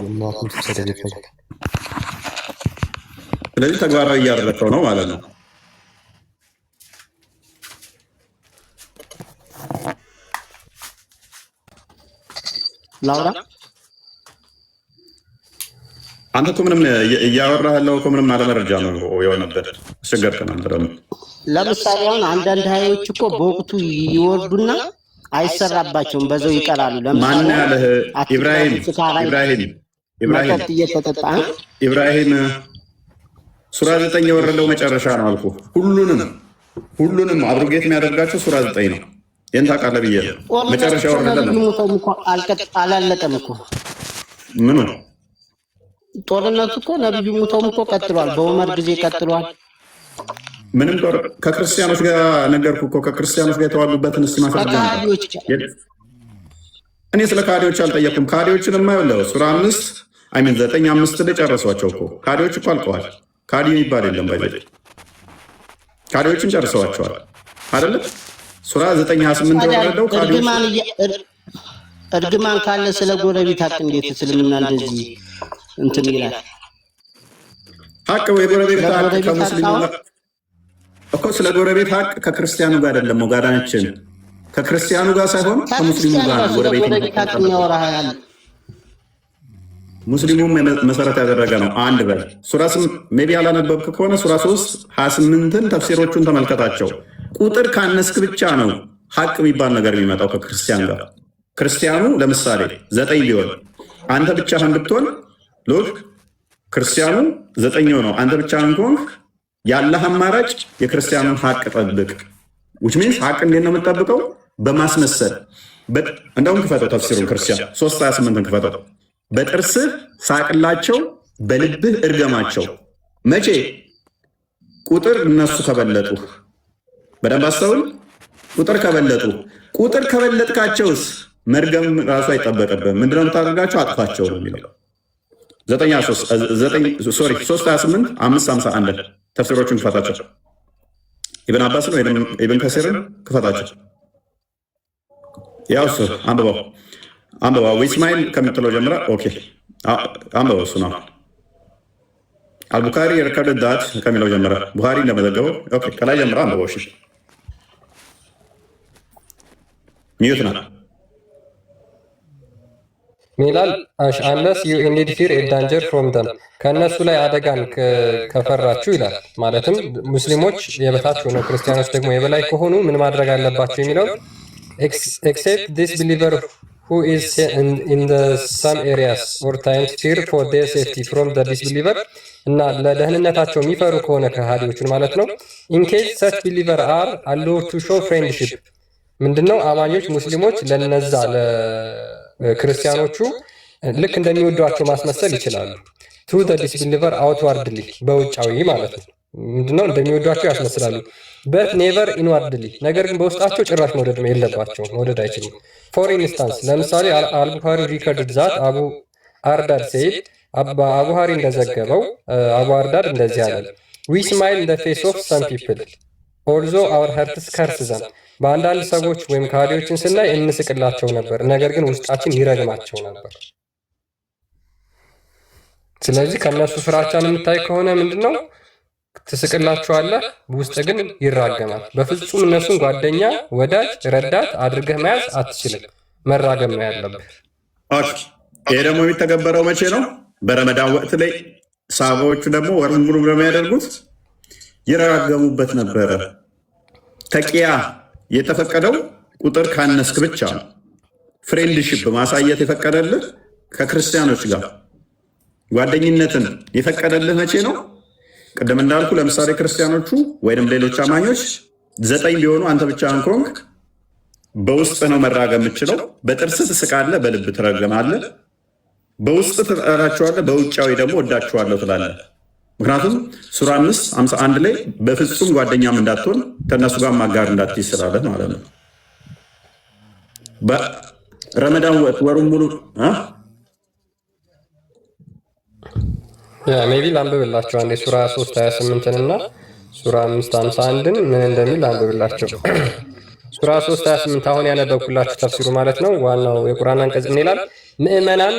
[SPEAKER 1] ስለዚህ ተግባራዊ እያደረግከው ነው ማለት ነው።
[SPEAKER 11] ላውራ
[SPEAKER 1] አንተ እኮ ምንም እያወራህ ያለው እኮ ምንም አለመረጃ ነው የሆነበት። አስቸገርከን አንተ ደግሞ።
[SPEAKER 11] ለምሳሌ አሁን አንዳንድ ሀይዎች እኮ በወቅቱ ይወርዱና አይሰራባቸውም፣ በዛው ይቀራሉ።
[SPEAKER 1] ማን
[SPEAKER 11] ለምሳሌ
[SPEAKER 1] ያለህ? ኢብራሂም ኢብራሂም ኢብራሂም
[SPEAKER 11] መጠጥ እየተጠጣ
[SPEAKER 1] ኢብራሂም ሱራ 9 የወረደው መጨረሻ ነው አልኩህ። ሁሉንም ሁሉንም abrogate የሚያደርጋቸው ሱራ 9 ነው። ይህን ታውቃለህ ብዬ ነው። መጨረሻ የወረደ ነው።
[SPEAKER 11] ሞተውም እኮ አላለቀም እኮ
[SPEAKER 1] ምኑ ነው?
[SPEAKER 11] ጦርነቱ እኮ ነብዩ ሙተውም እኮ ቀጥሏል። በዑመር ጊዜ ቀጥሏል።
[SPEAKER 1] ምንም ጦር ከክርስቲያኖች ጋር ነገርኩህ እኮ፣ ከክርስቲያኖች ጋር የተዋጉበትን እስቲ ማስረጃ ነው።
[SPEAKER 11] ከካዲዎች
[SPEAKER 1] እኔ ስለ ካዲዎች አልጠየኩም። ካዲዎችን የማይውለው ሱራ 5 I mean 9:5 ላይ ጨረሷቸው እኮ። ካዲዎች እኮ አልቀዋል። ካዲ የሚባል የለም። ባይ ካዲዎችን ጨርሰዋቸዋል አይደለም? ሱራ 9:28 የወረደው ካዲዎች
[SPEAKER 11] እርግማን ካለ ስለ ጎረቤት ሀቅ እንዴት እስልምና እንደዚህ እንትን ይላል?
[SPEAKER 1] ሀቅ የጎረቤት ሀቅ
[SPEAKER 11] ለጎረቤት
[SPEAKER 1] ከሙስሊሙ
[SPEAKER 11] ሀቅ
[SPEAKER 1] ጋር እኮ፣ ስለ ጎረቤት ሀቅ ከክርስቲያኑ ጋር አይደለም። ወጋዳችን ከክርስቲያኑ ጋር ሳይሆን ከሙስሊሙ
[SPEAKER 11] ከክርስቲያኑ
[SPEAKER 1] ጋር
[SPEAKER 11] ጋር
[SPEAKER 1] ነው።
[SPEAKER 11] ስለ
[SPEAKER 1] ጎረቤት
[SPEAKER 11] ጎረቤት ሀቅ የሚያወራ ያለ
[SPEAKER 1] ሙስሊሙም መሰረት ያደረገ ነው። አንድ በል ሱራ maybe ያላነበብክ ከሆነ ሱራ 3:28ን ተፍሲሮቹን ተመልከታቸው። ቁጥር ካነስክ ብቻ ነው ሀቅ የሚባል ነገር የሚመጣው ከክርስቲያን ጋር። ክርስቲያኑ ለምሳሌ 9 ቢሆን አንተ ብቻህን ብትሆን፣ look፣ ክርስቲያኑ 9 ነው፣ አንተ ብቻህን ከሆንክ ያለህ አማራጭ የክርስቲያኑን ሀቅ ጠብቅ። Which means ሀቅ እንዴት ነው የምጠብቀው? በማስመሰል። እንደውም ክፈተው ተፍሲሩን፣ ክርስቲያን 3:28ን ክፈተው። በጥርስህ ሳቅላቸው፣ በልብህ እርገማቸው። መቼ? ቁጥር እነሱ ከበለጡ። በደንብ አስተውል። ቁጥር ከበለጡ፣ ቁጥር ከበለጥካቸውስ መርገም ራሱ አይጠበቅብህም። ምንድነው የምታደርጋቸው? አጥፋቸው ነው የሚለው። Sorry፣ 3:28፣ 5:51 ተፍሲሮቹን ክፈታቸው። ኢብን አባስን ወይም ኢብን ከሲርን ክፈታቸው። ያው እሱ አንብበው አንብበው፣ we smile ከምትለው ጀምረ። Okay፣ አንብበው። እሱ ነው አልቡካሪ recorded that ከሚለው ጀምረ፣ ቡኻሪ እንደመዘገበው። Okay፣ ከላይ ጀምረ አንብበው። እሺ፣ mute ነው።
[SPEAKER 3] ምን ይላል? Unless you indeed fear a danger from them፣ ከእነሱ ላይ አደጋን ከፈራችሁ ይላል። ማለትም ሙስሊሞች የበታች ሆነው ክርስቲያኖች ደግሞ የበላይ ከሆኑ ምን ማድረግ አለባቸው የሚለው፣ except disbeliever who is in the some areas or times fear for their safety from the disbeliever፣ እና ለደህንነታቸው የሚፈሩ ከሆነ ከሃዲዎቹን ማለት ነው። In case such believer are allowed to show friendship፣ ምንድነው አማኞች ሙስሊሞች ለነዛ ለክርስቲያኖቹ ልክ እንደሚወዷቸው ማስመሰል ይችላሉ። To the disbeliever outwardly፣ በውጫዊ ማለት ነው። ምንድነው እንደሚወዷቸው ያስመስላሉ። But never inwardly፣ ነገር ግን በውስጣቸው ጭራሽ መውደድ የለባቸውም፣ መውደድ አይችሉም። For instance፣ ለምሳሌ አልቡኻሪ recorded that አቡ አርዳድ said፣ አቡሃሪ እንደዘገበው አቡ አርዳድ እንደዚህ አለ፣ we smile in the face of some people Although our hearts curse them። በአንዳንድ ሰዎች ወይም ከሃዲዎችን ስናይ እንስቅላቸው ነበር፣ ነገር ግን ውስጣችን ይረግማቸው ነበር። ስለዚህ ከእነሱ ፍራቻን የምታይ ከሆነ ምንድነው ትስቅላቸዋለህ፣ ውስጥ ግን ይራገማል። በፍጹም እነሱን ጓደኛ፣ ወዳጅ፣ ረዳት አድርገህ መያዝ አትችልም። መራገም ነው ያለብህ።
[SPEAKER 1] Okay። ይሄ ደግሞ የሚተገበረው መቼ ነው? በረመዳን ወቅት ላይ። ሰሃባዎቹ ደግሞ ወሩን ሙሉ በሚያደርጉት ይራገሙበት ነበረ። ተቂያ የተፈቀደው ቁጥር ካነስክ ብቻ ነው። Friendship ማሳየት የፈቀደልህ ከክርስቲያኖች ጋር ጓደኝነትን የፈቀደልህ መቼ ነው? ቅድም እንዳልኩ ለምሳሌ ክርስቲያኖቹ ወይንም ሌሎች አማኞች 9 ቢሆኑ አንተ ብቻህን ከሆንክ በውስጥ ነው መራገም የምችለው። በጥርስ ትስቃለህ፣ በልብ ትረገማለህ። በውስጥ ትጠላቸዋለህ፣ በውጫዊ ደግሞ ወዳቸዋለሁ ትላለህ። ምክንያቱም ሱራ 5:51 ላይ በፍጹም ጓደኛም እንዳትሆን ከእነሱ ጋር ማጋር እንዳትይዝ ስላለ ማለት ነው። በረመዳን ወቅት ወሩን ሙሉ እ?
[SPEAKER 3] Yeah, maybe ላንብብላቸው አንዴ ሱራ 3 28ን እና ሱራ 5 51ን ምን እንደሚል ላንብብላቸው። ሱራ 3 28 አሁን ያነበብኩላችሁ ተፍሲሩ ማለት ነው። ዋናው የቁርአን አንቀጽ ምን ይላል? ምዕመናን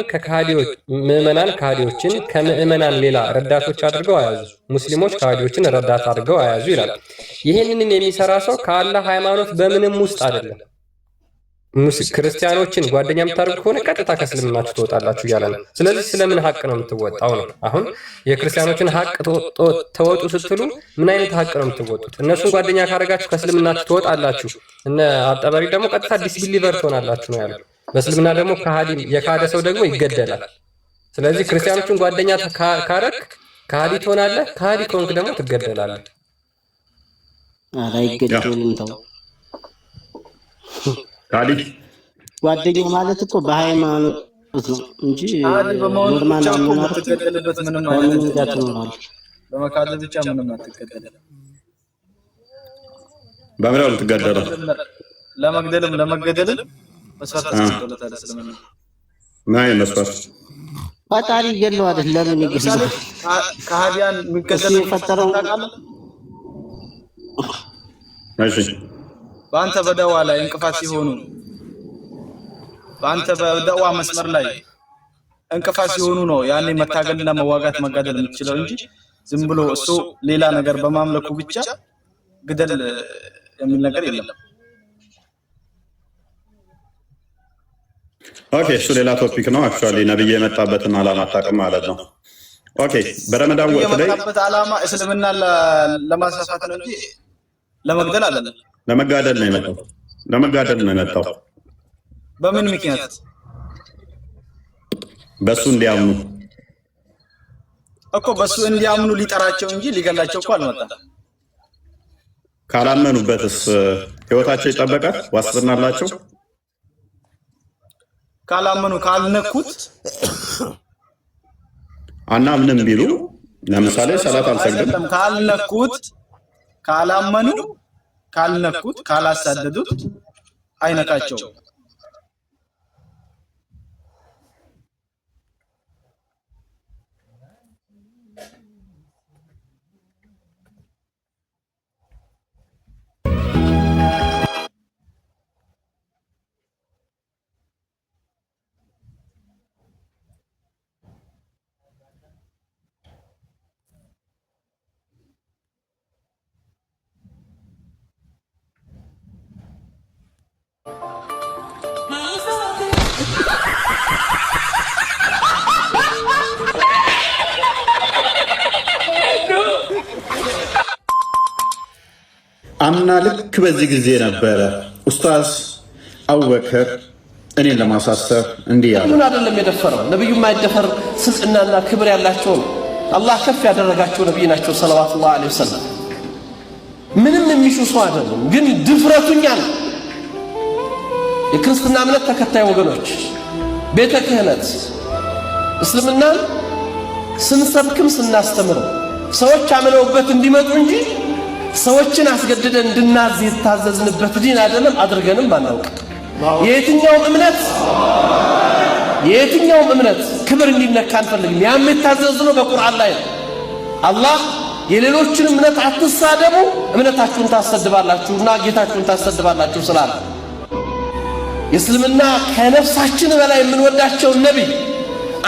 [SPEAKER 3] ከሃዲዎችን ከምዕመናን ሌላ ረዳቶች አድርገው አያዙ፣ ሙስሊሞች ከሃዲዎችን ረዳት አድርገው አያዙ ይላል። ይህንንም የሚሰራ ሰው ከአላህ ሃይማኖት በምንም ውስጥ አይደለም። ክርስቲያኖችን ጓደኛ የምታደርጉ ከሆነ ቀጥታ ከእስልምናችሁ ትወጣላችሁ እያለ ነው። ስለዚህ ስለምን ሀቅ ነው የምትወጣው ነው። አሁን የክርስቲያኖችን ሀቅ ተወጡ ስትሉ ምን አይነት ሀቅ ነው የምትወጡት? እነሱን ጓደኛ ካደረጋችሁ ከእስልምናችሁ ትወጣላችሁ። እነ አጠበሪ ደግሞ ቀጥታ disbeliever ትሆናላችሁ ነው ያለው። በእስልምና ደግሞ ከሃዲ የካደ ሰው ደግሞ ይገደላል። ስለዚህ ክርስቲያኖችን ጓደኛ ካረክ ከሃዲ ትሆናለህ። ከሃዲ ከሆንክ ደግሞ ትገደላለህ።
[SPEAKER 11] ኧረ አይገደልም፣ ተው።
[SPEAKER 1] ከሃዲ
[SPEAKER 11] ጓደኛ ማለት እኮ በሃይማኖት ነው እንጂ
[SPEAKER 6] ከሃዲ በመሆኑ
[SPEAKER 11] Normal
[SPEAKER 6] ብቻ እኮ
[SPEAKER 11] አኗኗር
[SPEAKER 6] የምትገደልበት ምንም አይነት
[SPEAKER 11] በምንም
[SPEAKER 6] እንትን
[SPEAKER 11] ጋር
[SPEAKER 6] የለም።
[SPEAKER 11] ትኖራለህ።
[SPEAKER 6] በመካድ ብቻ ምንም አትገደልም።
[SPEAKER 1] በምን ነው የምትገደለው?
[SPEAKER 6] ለመግደልም ለመገደልም መስፈርት አስቀምጦለታል እስልምና።
[SPEAKER 1] ምን አይነት መስፈርት?
[SPEAKER 11] ፈጣሪ ይገለዋል። ለምን
[SPEAKER 6] ለምሳሌ
[SPEAKER 11] ይገለዋል?
[SPEAKER 6] ከሃዲያን
[SPEAKER 11] እሱ
[SPEAKER 6] የሚገደልበት
[SPEAKER 11] የፈጠረው
[SPEAKER 6] ታውቃለህ?
[SPEAKER 1] እሺ።
[SPEAKER 6] በአንተ በደዋ ላይ እንቅፋት ሲሆኑ፣ በአንተ በደዋ መስመር ላይ እንቅፋት ሲሆኑ ነው ያኔ መታገልና መዋጋት መጋደል የምትችለው እንጂ ዝም ብሎ እሱ ሌላ ነገር በማምለኩ ብቻ ግደል የሚል ነገር የለም።
[SPEAKER 1] Okay፣ እሱ ሌላ topic ነው። Actually ነብይ የመጣበትን ዓላማ አታውቅም ማለት ነው። Okay፣ በረመዳን ወቅት ላይ
[SPEAKER 6] የመጣበት ዓላማ እስልምና ለማስፋፋት ነው እንጂ ለመግደል አይደለም።
[SPEAKER 1] ለመጋደል ነው የመጣው። ለመጋደል ነው የመጣው።
[SPEAKER 6] በምን ምክንያት?
[SPEAKER 1] በእሱ እንዲያምኑ።
[SPEAKER 6] እኮ በሱ እንዲያምኑ ሊጠራቸው እንጂ ሊገላቸው እኮ አልመጣም።
[SPEAKER 1] ካላመኑበትስ ህይወታቸው ይጠበቃል? ዋስትና አላቸው?
[SPEAKER 6] ካላመኑ ካልነኩት
[SPEAKER 1] አናምንም ቢሉ ለምሳሌ ሰላት አልሰግድም
[SPEAKER 6] አይደለም፣ ካልነኩት፣ ካላመኑ፣ ካልነኩት፣ ካላሳደዱት አይነካቸውም።
[SPEAKER 1] አምና ልክ በዚህ ጊዜ ነበረ ኡስታዝ አቡበከር እኔን ለማሳሰር እንዲህ ያለ።
[SPEAKER 12] ነቢዩን አይደለም የደፈረው። ነቢዩ የማይደፈር ስልጥናና ክብር ያላቸው ነው። አላህ ከፍ ያደረጋቸው ነቢይ ናቸው صلوات الله عليه وسلم። ምንም የሚሹ ሰው አይደሉም። ግን ድፍረቱ እኛ ነው። የክርስትና እምነት ተከታይ ወገኖች፣ ቤተ ክህነት እስልምናን ስንሰብክም ስናስተምርም ሰዎች አምነውበት እንዲመጡ እንጂ ሰዎችን አስገድደን እንድናዝ የታዘዝንበት ዲን አይደለም፣ አድርገንም አናውቅ። የየትኛውም እምነት ክብር እንዲነካ አንፈልግም። ያም የታዘዝነው በቁርአን ላይ ነው። አላህ የሌሎችን እምነት አትሳደቡ፣ እምነታችሁን ታሰድባላችሁና ጌታችሁን ታሰድባላችሁ ስላለ የእስልምና ከነፍሳችን በላይ የምንወዳቸውን ነቢይ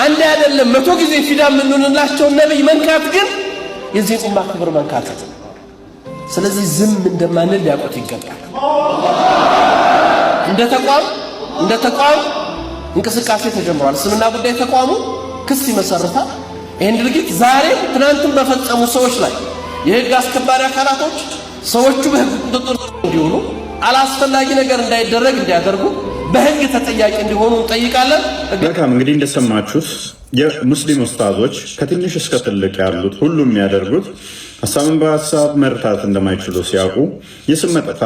[SPEAKER 12] አንድ አይደለም 100 ጊዜ ፊዳ የምንሆንላቸውን ነቢይ መንካት ግን የዚህ ኡማ ክብር መንካት ነው። ስለዚህ ዝም እንደማንል ሊያውቁት ይገባል። እንደ ተቋም እንቅስቃሴ ተጀምሯል። እስልምና ጉዳይ ተቋሙ ክስ ይመሰርታል። ይህን ድርጊት ዛሬም ትናንትም በፈጸሙ ሰዎች ላይ የህግ አስከባሪ አካላቶች ሰዎቹ በህግ ቁጥጥር እንዲውሉ፣ አላስፈላጊ ነገር እንዳይደረግ እንዲያደርጉ፣ በህግ ተጠያቂ እንዲሆኑ እንጠይቃለን።
[SPEAKER 1] መልካም፣ እንግዲህ እንደሰማችሁት የሙስሊም ኡስታዞች ከትንሽ እስከ ትልቅ ያሉት ሁሉም የሚያደርጉት ሀሳብን በሀሳብ መርታት እንደማይችሉ ሲያውቁ የስም መጥፋት